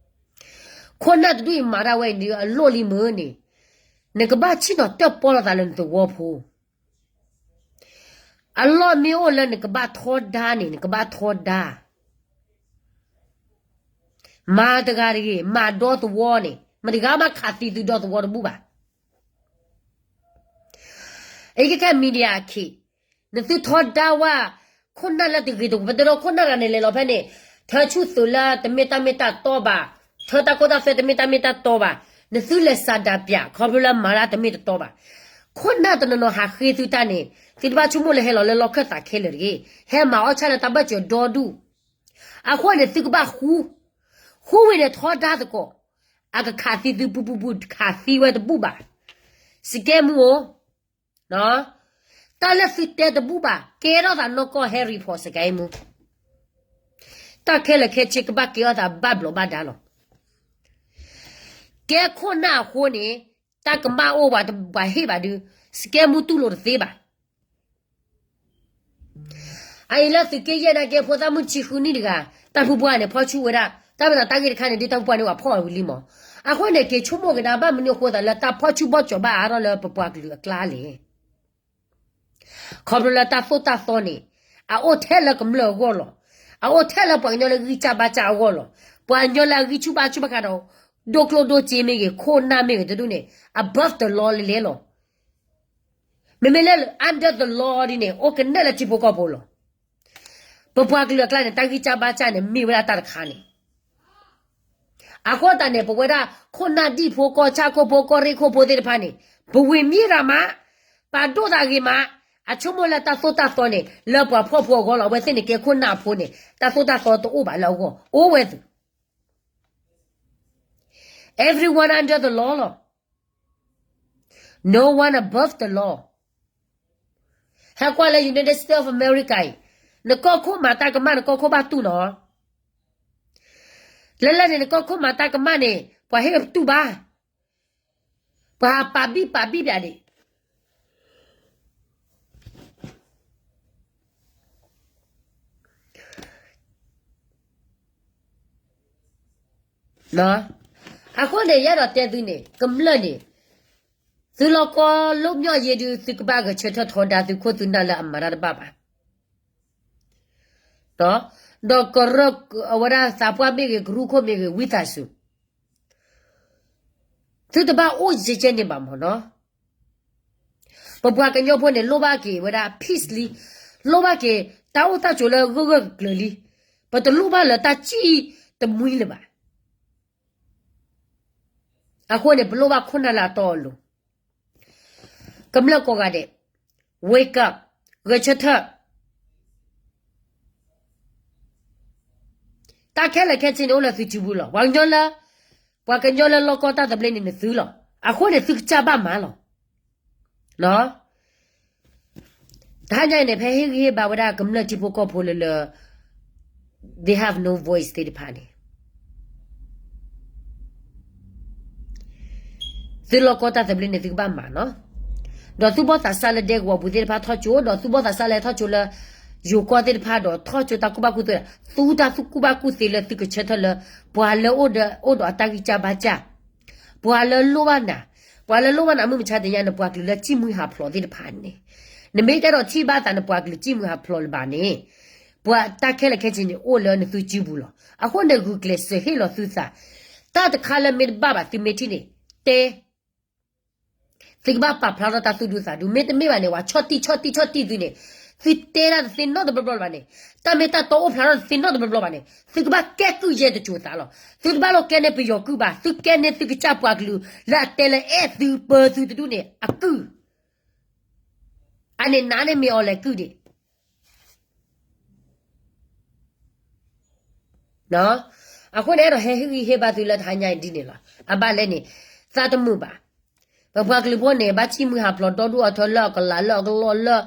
ခိၣ်နၢ်တဒူၣ်အံၤမၤတၢ်ဝဲအံၤဒ်အလိၣ်လံမုၢ်န့ၣ်, နကဘၣ်ဆ့ၣ်နီၤတၢၣ်ပီလိာ်သးလၢနသဝီဖိ, အလီၢ်မ့ၢ်အိၣ်လၢနကဘၣ်ထီဒါန့ၣ် နကဘၣ်ထီဒါ, မၤတဂၤတဂ့ၤ မၤဒီသဝီန့ၣ် မတဂၤမးခးသံသုဒီသဝီတဘူၣ်ဘၣ်. အံၤကဲခဲ media အခံး, နသုထီဒါဝဲ ခိၣ်နၢ်လၢတဂ့ၤတဝါ ပတဲဒီးခိၣ်နၢ်တဂၤန့ၣ် လဲၤလီၤဖဲန့ၣ် ထၢဆူၣ်သုးလၢတမ့ၢ်တၢ်မ့ၢ်တၢ်တီဘၣ်, ထၢတၢ်ခိတၢ်သွဲတမ့ၢ်တၢ်မ့ၢ်တၢ်တီဘၣ်, နသုလဲၤစၤဒၤပၠး ခီဖျိလၢမၤတၢ်တမ့ၢ်တတီဘၣ်. ခိၣ်နၢ်တနီၤနီၤဟးဃ့သုတၢ်န့ၣ် သုတဘၣ်ဆိကမိၣ်လၢဟဲလီၤလၢလီၢ်ခၢၣ်သးခဲလၢာ်တဂ့ၤ, ဟဲမၤအီၣ်ဆၣ်လၢတၢ်ဘၢၣ်စၢၤဒီဒူၣ်, အဃိန့ၣ်သုကဘၣ်ဃူ, ဃူဝံၤန့ၣ်ထီဒါသကိး, အကခးသံသုပူၤပူၤပူၤ ခးသံဝဲတဘူၣ်ဘၣ်. စကဲမူဧိၤ, တၢ်လၢသုတဲတဘူၣ်ဘၣ် ကဲထီၣ်သးနီၢ်ကီၢ်ဟဲ report စကဲမူ, တၢ်ခဲလၢာ်ခဲဆ့ကဘၣ်ကဲထီၣ်သးဘၣ်ဘျီးဘၣ်ဒါလီၤ. ကဲခိၣ်နၢ်အဃိန့ၣ် တၢ်ကမၣ်အိၣ်ပှၤဟ့ၣ်ဘၣ်ဒုး စကဲမူတူၢ်လိာ်တသ့ဘၣ်. အအံၤလၢသုးက့ယဲၢ်နာ်က့ ဖိသၣ်မုၣ်ဆံဃုနံၣ်တဂၤ တၢ်ဖုပှၢ်န့ၣ် ဖီၣ်ဆူၣ်ဝဲဒၣ် တၢ်မ့ၢ်သးတၢ်ဂ့ၢ်တခါန့ၣ် ဒုးတၢ်ဖုပှၢ်န့ၣ် ပှၤဖီၣ်အီၤဝံၤလံမး. အဃိန့ၣ် က့ၤဆိကမိၣ်ကဒါ ဘၣ်မနုၤအဃိသးလၢတၢ်ဖီၣ်ဆူၣ်ဘီၣ်ကၠီၤဘၣ်အါထီၣ်လၢပပှၤကလုာ်အကျါလဲၣ်. ခီဖျိလၢတၢ်သိၣ်တၢ်သီန့ၣ် အအိၣ်ထဲလၢကမျၢၢ်အဂီၢ်လီၤ. အအိၣ်ထဲလၢပှၤကညီလၢဂံၢ်စၢ်ဘါစၢ်အဂီၢ်လီၤ. ပှၤကညီလၢအဂံၢ်ဆူၣ်ဘါဆူၣ်ဘၣ်ဃးဒီး ဒိၣ်ကျိၣ်ဒိၣ်စ့မ့ၢ်ဂ့ၤ, ခိၣ်နၢ်မ့ၢ်ဂ့ၤတဒူၣ်န့ၣ် above the law လဲၤလဲၤလီၤ. မ့မ့ၢ်လၢ under the law ဒ်န့ၣ် အိၣ်ကနၣ်လၢထံဖိကီၢ်ဖိလီၤ. ပပှၤကလုာ်အကျါန့ၣ် တၢ်ဂံၢ်စၢ်ဘါစၢ်န့ၣ် မ့ၢ်ဝဲဒၣ်တၢ်တခါန့ၣ် အဃိသတးန့ၣ် ပဝဲဒၣ်ခိၣ်နၢ်ဒံၣ်ဖိ ကီၢ်ဆၣ်ခိၣ်ဖိ ကီၢ်ရ့ၣ်ခိၣ်ဖိသ့ၣ်တဖၣ်န့ၣ် ပဝံၤမံရၤမး, ပာ်ဒိၣ်သးဂ့ၤမး, အဆိကမိၣ်လၢတၢ်သိၣ်တၢ်သီန့ၣ် လၢပှၤဖှီၣ်ဖိအဂီၢ်လီၤ. အဝဲသ့ၣ်န့ၣ်ကဲခိၣ်နၢ်အဖိန့ၣ် တၢ်သိၣ်တၢ်သီတအိၣ်ဘၣ်လၢအဂီၢ်, အိၣ်ဝဲသု everyone under the law လီၤ. No one above the law. ဟဲကွၢ်လၢ United States of America အံၤ, နကီၢ်ခိၣ်မၤတၢ်ကမၣ် နကီၢ်ခိၣ်ဘၣ်တူၢ်နီၤ. လၢလၢန့ၣ် နကီၢ်ခိၣ်မၤတၢ်ကမၣ်န့ၣ် ပှၤဟ့ၣ်တူၢ်ဘၣ်, ပှၤပာ်ဘံၣ်ပာ်ဘံၣ်ပျးဒံး အဃိန့ၣ် ယအဲၣ်ဒိးတဲသုန့ၣ် ကမျၢၢ်န့ၣ် သုလီၢ်ကီၢ်လွံၢ်မၠီၣ်ယဲဒုး သုကဘၣ်ဂဲၤဆၢထၢၣ်ထီဒါသုခိၣ်သုနၢ်လၢအမၤတၢ်တဘၣ်ဘၣ်, ဒီးကရၢ အဝဲဒၣ်သးပှၢ်မ့ၢ်ဂ့ၤ ကရူၢ်ခိၣ်မ့ၢ်ဂ့ၤ ဝံသးစူၤ သုတဘၣ်အိၣ်ကဲကဲန့ၣ်ဘၣ်မၢ်နီၤ. ပပှၤကညီဖိန့ၣ် လိၣ်ဘၣ်က့ၤဝဲဒၣ် peace လံ, လိၣ်ဘၣ်က့ၤတၢ်အိၣ်တၢ်ဆိးလၢဂၢၢ်ဂၢၢ်ကျၢၤကျၢၤလံ. ပတလိၣ်ဘၣ်လၢတၢ်စံၣ်တမှံလၢၤဘၣ်. အဃိန့ၣ် ပလိၣ်ဘၣ်ခိၣ်နၢ်လၢအတီအလိၤ, ကမျၢၢ်ကိးဂၤဒဲး wake up, ဂဲၤဆၢထၢၣ် တၢ်ခဲလၢာ်ခဲဆ့န့ၣ်အိၣ်လၢသုစုပူၤလီၤ. ပှၤကညီလၢ ပှၤကညီလၢလီၢ်ကီၢ်တၢ်သဘျ့န့ၣ် နသုလီၤ. အဃိန့ၣ် သုကစၢ်ဘၣ်မၤလီၤ. တဟါညါအံၤန့ၣ် ဖဲဟ့ၣ်ဂံၢ်ဟ့ၣ်ဘါဝဲဒၣ်ကမျၢၢ်ထံဖိကီၢ်ဖိလၢလၢ they have no voice သ့ၣ်တဖၣ်န့ၣ် သုလီၢ်ကီၢ်တၢ်သဘျ့န့ၣ် သုကဘၣ်မၤနီၤ. ဒီးသူၣ်ဘီၣ်သးစၢ်လၢဒဲကဝီၤပူၤသ့ၣ်တဖၣ်ထီၣ်ကၠိ, ဒီးသူၣ်ဘီၣ်သးစၢ်လၢထီၣ်ကၠိလၢ ယိၤကီၢ်သ့ၣ်တဖၣ်ဒီးထီၣ်ကၠိတၢ်ကူၣ်ဘၣ်ကူၣ်သ့, သူတၢ်ကူၣ်ဘၣ်ကူၣ်သ့လၢသုကဆၢထၢၣ်လၢ ပှၤလၢအိၣ်ဒီး အိၣ်ဒီးအတၢ်ဂံၢ်စၢ်ဘါစၢ်, ပှၤလၢလိၣ်ဘၣ်နၤ, ပှၤလၢလိၣ်ဘၣ်နၤမုၢ်မဆါတနံၤညါ နပှၤကလုာ်လၢစံၣ်မှံဟးဖျိးသ့ၣ်တဖၣ်န့ၣ်, နမ့ၢ်အဲၣ်ဒိးထံၣ်ဘၣ်သးနပှၤကလုာ်စံၣ်မှံဟးဖျိးလၢၤဘၣ်န့ၣ်, ပှၤတၢ်ခဲလၢာ်ခဲဆ့န့ၣ် အိၣ်လၢနသုစုပူၤလီၤ. အဃိန့ၣ် ဂုာ်ကျဲးစၢးဟ့ၣ်လီၤသုသး, တၢ်တခါလၢမ့ၢ်တဘၣ်ဘၣ်သုမ့ၢ်ထံၣ်န့ၣ် တဲ သုကဘၣ်ပာ်ဖျါထီၣ်တၢ်သူၣ်ဒူသးဒူ, မ့တမ့ၢ်ဘၣ်န့ၣ် ပှၤဆီၣ်တံၢ်ဆီၣ်တံၢ်ဆီၣ်တံၢ်သုန့ၣ်, သုတဲတၢ်တသ့နီတဘျီဘျီလၢၤဘၣ်န့ၣ်, တၢ်မ့ၢ်တၢ်တီအိၣ်ဖျါထီၣ်တသ့နီတဘျီဘျီဘၣ်န့ၣ် သုကဘၣ်ကဲကုၢ်ယဲၢ်တစိၤသးလီၤ. သုတဘၣ်လီၤကဲန့ၢ်ပယီၤကုၢ်ဘၣ်, သုကဲန့ၢ်သုကစၢ်ပှၤကလုာ်လၢအတဲလၢအဲၣ်သုပၢသုတဒူၣ်န့ၣ် အကုၢ်, အန့ၣ်နးန့ၢ်မ့ၢ်အီၤလဲၤကုၢ်ဒံး အဃိန့ၣ် အဲၣ်ဒိးဟဲဟ့ၣ်ဂံၢ်ဟ့ၣ်ဘါသုလၢတဟါညါအံၤဒ်န့ၣ်လီၤ. အဘၣ်လဲၣ်န့ၣ် သးတမုာ်ဘၣ်. ပပှၤကလုာ်ဖိန့ၣ် ဘၣ်စံၣ်မှံဟးဖျိးဒီဒူၣ်အထၢလၢအကလးလၢအကလီၢ်လၢ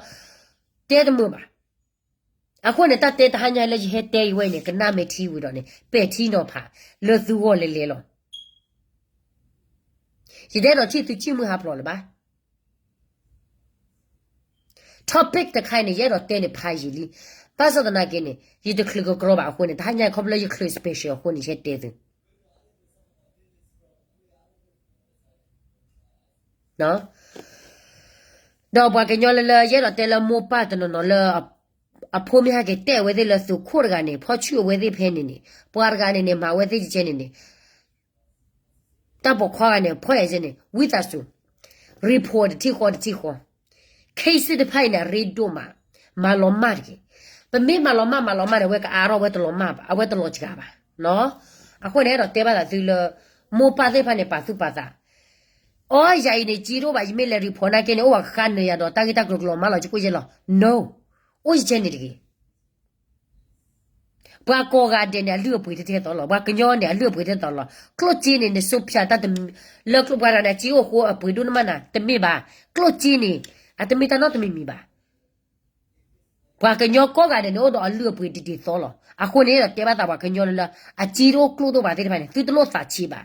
တဲတမုာ်ဘၣ်. အဃိန့ၣ် တၢ်တဲတဟါညါလၢယဟဲတဲအံၤဝဲအံၤန့ၣ် ကနၣ်မ့ၢ်ထံဝံၤဒီးန့ၣ် ပဲာ်ထံနီၤဖး လၢသုဂီၢ်လဲၤလဲၤလီၤ. ယတအဲၣ်ဒိးထံၣ်သုစံၣ်မှံဟးဖျိးလၢၤဘၣ်. topic တခါအံၤန့ၣ် ယအဲၣ်ဒိးတဲန့ၣ်ဖးယံာ်လံ. ဘၣ်ဆၣ်သနာ်က့န့ၣ် ယတချုးကကြီဘၣ်အဃိန့ၣ် တဟါညါခီဖျိလၢယချုး special အဃိန့ၣ် ယဟဲတဲသု ဒီးပှၤကညီလၢလၢ ယအဲၣ်ဒိးတဲလၢမိၢ်ပၢ်တနီၤနီၤလၢ အဖိမ့ၢ်ဟဲက့ၤတဲအဝဲသ့ၣ်လၢသုးခိၣ်တဂၤန့ၣ် ဖီၣ်ဆူၣ်အဝဲသ့ၣ်ဖဲန့ၣ်န့ၣ် ပှၤတဂၤန့ၣ်န့ၣ် မၤဝဲသ့ၣ်ကဲန့ၣ်န့ၣ် တၢ်ပိာ်ခွါဂၤန့ၣ် ဖီၣ်ယဲၢ်ကဲန့ၣ် ဝံသးစူၤ report တထံၣ်ဃီတထံၣ်ဃီ case သ့ၣ်တဖၣ်အံၤန့ၣ် အရ့ဒိၣ်မး မၤလီၤမၢ်တဂ့ၤ. ပမ့ၢ်မၤလီၤမၢ် မၤလီၤမၢ်န့ၣ် အဝဲကအါထီၣ် အဝဲတလီၤမၢ်ဘၣ် အဝဲတလီၤစှၤဘၣ်. အဃိန့ၣ် အဲၣ်ဒိးတဲဘၣ်သးသုလၢ မိၢ်ပၢ်သ့ၣ်တဖၣ်န့ၣ် ပာ်သူၣ်ပာ်သး အီ ယၤအံၤန့ၣ် က့ဒိၣ်ဘၣ် ယမ့ၢ်လဲၤ report နာ်က့န့ၣ် အိၣ်ဝဲဃါနၢၤယၤဒီး တၢ်ဂ့ၢ်တၢ်ကျိၤကလီၤမၢ်လီၤ ယကိၣ်ယဲၢ်လီၤ. No. အိၣ်ယကဲန့ၣ်တဂ့ၤ. ပှၤကိးဂၤဒဲးန့ၣ် အလုၢ်အပှ့ၤထဲထဲသိးလီၤ. ပှၤကညီန့ၣ် အလုၢ်အပှ့ၤထဲသိးလီၤ. ကျိၣ်စ့န့ၣ် နစိဖၠးတၢ်တမံၤ လၢကျိၣ်ပှၤတဂၤန့ၣ် အစ့အိၣ်အဃိ အပှ့ၤဒိၣ်န့ၢ်မးနၤ တမ့ၢ်ဘၣ်. ကျိၣ်စ့န့ၣ် အတမ့ၢ်တၢ်နီတမံၤမံၤဘၣ်. ပှၤကညီကိးဂၤဒဲးန့ၣ် အိၣ်ဒီးအလုၢ်အပှ့ၤဒ်ဒ်သိးလီၤ. အဃိန့ၣ် အဲၣ်ဒိးတဲဘၣ်သးပှၤကညီလၢလၢ အစ့တအိၣ်ကျိၣ်တအိၣ်ဘၣ်သ့ၣ်တဖၣ်န့ၣ် သုတလိၣ်သးဆံးဘၣ်.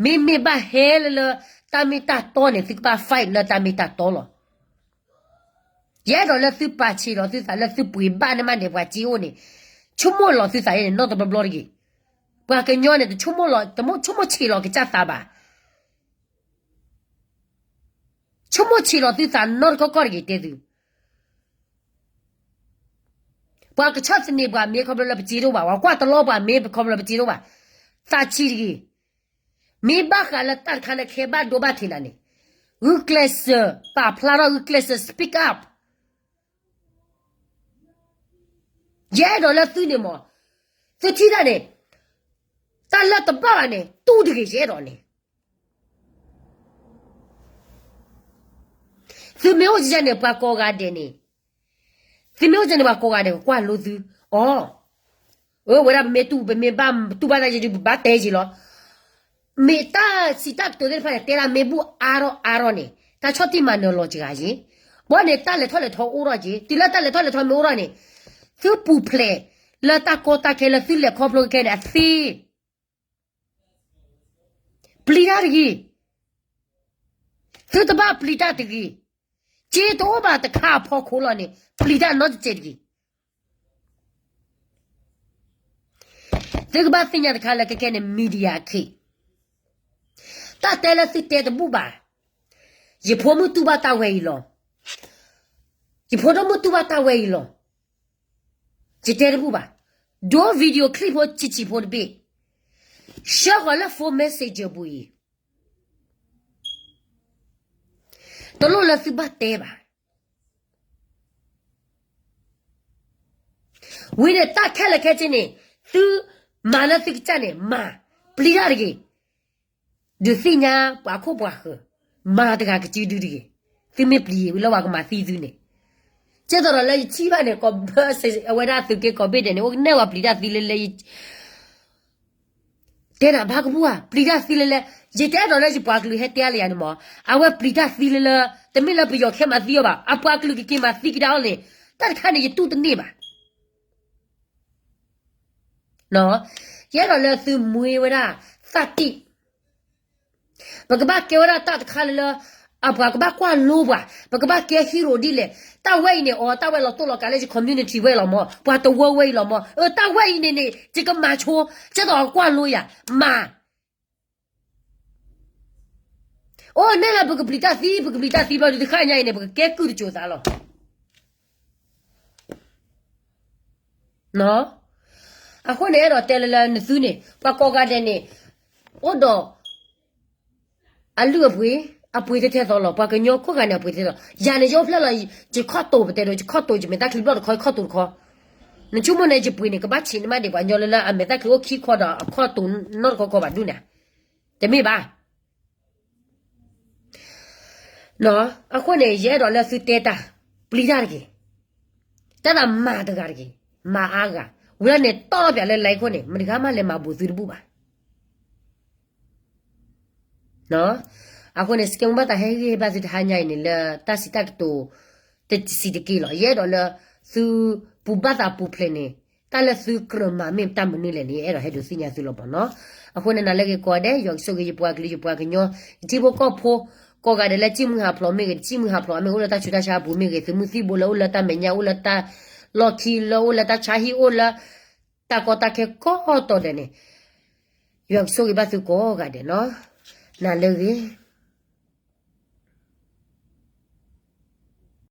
မ့မ့ၢ်ဘၣ်ဟဲလၢလၢ တၢ်မ့ၢ်တၢ်တီန့ၣ် သုကဘၣ် fight လၢတၢ်မ့ၢ်တၢ်တီလီၤ. ယအဲၣ်ဒိးလၢသုပာ်ဆံးလီၤသုသးလၢသုပှ့ၤဘၣ်န့ၢ်မးန့ၣ် ပှၤစ့အိၣ်န့ၣ် ဆိကမိၣ်လီၤသုသးယဲန့ၣ် နီတဘျီဘျီတဂ့ၤ. ပှၤကညီန့ၣ် တဆိကမိၣ်လီၤ တဆိကမိၣ်ဆံးလီၤကစၢ်သးဘၣ်. ဆိကမိၣ်ဆံးလီၤသုသးနီတခီခီတဂ့ၤ တဲသု. ပှၤကဆီၣ်သနံးပှၤမ့ၢ်ခီဖျိလၢပစ့တအိၣ်ဘၣ်, ပှၤကွၢ်တလီပှၤမ့ၢ်ခီဖျိလၢပစ့တအိၣ်ဘၣ်, သးဆံးတဂ့ၤ. မ့ၢ်ဘၣ်ဃးလၢတၢ်တခါလၢခဲဘၣ်ဒိဘၣ်ထံးနၤန့ၣ်, ဂုာ်ကျဲးစၢးပာ်ဖျါထီၣ်, ဂုာ်ကျဲးစၢး speak up. ယအဲၣ်ဒိးလၢသုန့ၣ်မး, သုထံၣ်တၢ်န့ၣ်, တၢ်လၢတဘၣ်ဘၣ်န့ၣ် တူၢ်တဂ့ၤ ယအဲၣ်ဒိးန့ၣ်. သုမ့ၢ်အိၣ်ကန့ၣ် ပှၤကိးဂၤဒဲးန့ၣ်, သုမ့ၢ်အိၣ်ကန့ၣ်ပှၤကိးဂၤဒဲးကကွၢ်လိသု, အီ, အဝဲဒၣ်ပမ့ၢ်တူၢ် ပမ့ၢ်ဘၣ်တူၢ်ဘၣ်တၢ်ယဲဒုး ပဘၣ်တဲယံာ်လီၤ. မ့ၢ်တၢ်စံးတၢ်ကတိၤသ့ၣ်တဖၣ်န့ၣ် တဲဒၣ်မ့ၢ်ဘူၣ်အါထီၣ်အါထီၣ်န့ၣ် တၢ်ဆီၣ်တံၢ်မၤနၢၤလီၤစှၤယ့ၣ်, ဘီန့ၣ်တၢ်လဲၤထီၣ်လဲၤထီအိၣ်ထီၣ်က့ၤ, တုၤလၢတၢ်လဲၤထီၣ်လဲၤထီမ့ၢ်အိၣ်ထီၣ်န့ၣ်, သုပူၤဖျဲးလၢတၢ်ကီတၢ်ခဲလၢသုလဲၤခီဖျိခဲခဲန့ၣ် အသ့ ပျံၤတၢ်တဂ့ၤ. သုတဘၣ်ပျံၤတၢ်တဂ့ၤ. စ့တအိၣ်ဘၣ်တခါအဖီခိၣ်လီၤန့ၣ် ပျံၤတၢ်နီတစဲးတဂ့ၤ. သုကဘၣ်သ့ၣ်ညါတခါလၢကကဲန့ၣ် media အခ့, တၢ်တဲလၢသုတဲတဘူၣ်ဘၣ်. ယဖိမုၣ်တူၢ်ဘၣ်တၢ်ဝဲအံၤလီၤ. ယဖိဒိၣ်မုၣ်တူၢ်ဘၣ်တၢ်ဝဲအံၤလီၤ. ယတဲတဘူၣ်ဘၣ်. ဒိ video clip ဖိဆံးဆံးဖိတဘ့ၣ်, ဆှၢဃီၤလၢ phone messenger ပူၤအံၤ, တလိၣ်လၢသုဘၣ်တဲဘၣ်. ဝံၤန့ၣ်တၢ်ခဲလၢာ်ခဲဆ့န့ၣ်, သုမၤလၢသုကစၢ်န့ၣ် မၤ, ပျံၤတၢ်တဂ့ၤ. ဒုးသ့ၣ်ညါပှၤခိၣ်ပှၤဃၢၤ, မၤတဂၤကစုဒုတဂ့ၤ. သုမ့ၢ်ပျံၤလၢပှၤကမၤသံသုန့ၣ်, ကဲသိးဒီးလၢယထံၣ်ဘၣ်န့ၣ် ကီးဘၢစ့ အဝဲဒၣ်သုးက့ကိးဘ့ၣ်ဒဲးန့ၣ် အိၣ်ကနဲၣ်ဝဲပျံၤတၢ်သံလၢလၢ တဲနၤဘၣ်ကဘူၣ်ဧါ, ပျံၤတၢ်သံလၢလၢ, ယတအဲၣ်ဒိးလၢယပှၤကလုာ်ဟဲတဲအါလၢယၤန့ၣ်မး, အဝဲပျံၤတၢ်သံလၢလၢ, တမ့ၢ်လၢပယီၤခဲမၤသံအီၤဘၣ်, အပှၤကလုာ်ကက့ၤမၤသံကဒါအီၤန့ၣ်, တၢ်တခါန့ၣ်ယတူၢ်တန့ၢ်ဘၣ်. ယအဲၣ်ဒိးလၢသုမှံဝဲဒၣ်သးတံၢ်, ပကဘၣ်ကဲဝဲဒၣ်တၢ်တခါလၢလၢ, အပှၤကဘၣ်ကွၢ်လိပှၤ, ပကဘၣ်ကဲ hero ဒ်လဲၣ်, တၢ်ဝဲအံၤန့ၣ် အီ တၢ်ဝဲလီၤတိၢ်လီၤကးလၢယ community ဝဲလီၤမး, ပှၤတဝၢဝဲအံၤလီၤမး, အတၢ်ဝဲအံၤန့ၣ်န့ၣ် ယကမၤဆိ, ကဲသိးကွၢ်လိယၤ, မၤ အိၣ်နဲၣ်လၢပကပျံၤတၢ်သံ, ပကပျံၤတၢ်သံဘျီဒုးတခါညါအံၤန့ၣ် ပကကဲကုၢ်တစိၤသးလီၤ. အဃိန့ၣ်အဲၣ်ဒိးတဲလၢလၢနသုန့ၣ် ပှၤကိးဂၤဒဲးန့ၣ်, အိၣ်ဒီးအလုၢ်အပှ့ၤ, အပှ့ၤထဲထဲသိးလီၤ. ပှၤကညီကိးဂၤန့ၣ် အပှ့ၤထဲသိး, ယၤန့ၣ် ယအိၣ်ဖျဲၣ်လီၤ, ယခီၣ်တိာ်ပတဲဒီး ယခီၣ်တိာ် ယမဲာ်တၢ်ချံဘျီၣ်တခီ ယခီၣ်တိာ်တခီ, နဆိကမိၣ်န့ၣ် ယပှ့ၤန့ၣ် ကဘၣ်ဆံးန့ၢ်မးဒံး ပှၤကညီလၢလၢအမဲာ်တၢ်ချံအိၣ်ခံခီဒီးအခီၣ်တိာ်နီတခီခီဘၣ်ဒုးနၤ, တမ့ၢ်ဘၣ်. အဃိန့ၣ် ယအဲၣ်ဒိးလၢသုတဲတၢ်, ပျံၤတၢ်တဂ့ၤ, တၢ်သးမၤတဂၤတဂ့ၤ, မၤအါဂၤ, ဝံၤလီၤန့ၣ်တီၢ်ပၠးလၢ line ခိၣ်န့ၣ် မတဂၤမးလဲၤမၤဘူးသုတဘူၣ်ဘၣ်. အဃိန့ၣ် စကဲမူဘၣ်သးဟဲဂ့ၢ်ဘၣ်သုတဟါညါအံၤန့ၣ် လၢတၢ်စံးတၢ်ကတိၤ တစံးတက့ၢ်လီၤ. ယအဲၣ်ဒိးလၢ သုပူၤဘၣ်သးပူၤဖျဲးန့ၣ် တၢ်လၢသုကြၢးမၤမ့ၢ်တၢ်မနုၤလဲၣ်န့ၣ် ယအဲၣ်ဒိးဟဲဒုးသ့ၣ်ညါသုလီၤမးနီၤ. အဃိန့ၣ် နၤလၢဂ့ၤကိးဂၤဒဲး ယွၤကဆိၣ်ဂ့ၤယပှၤကလုာ် ယပှၤကညီ ယထံဖိကီၢ်ဖိ ကိးဂၤဒဲးလၢ စံၣ်မုၢ်ဟးဖျိးမ့ၢ်ဂ့ၤ တစံၣ်မုၢ်ဟးဖျိးမ့ၢ်ဂ့ၤ အိၣ်လၢတၢ်ဆူးတၢ်ဆါအပူၤမ့ၢ်ဂ့ၤ သုးမုၢ်သံၣ်ဘိလၢအိၣ်လၢတၢ်မဲာ်ညါ အိၣ်လၢတၢ်လီၢ်ခံ လၢအိၣ်လၢတၢ်ဆါဟံၣ် အိၣ်လၢတၢ်ကီတၢ်ခဲကိးတီၤဒဲးန့ၣ် ယွၤကဆိၣ်ဂ့ၤဘၣ်သုကိးဂၤဒဲးနီၤ. နၤလၢဂ့ၤ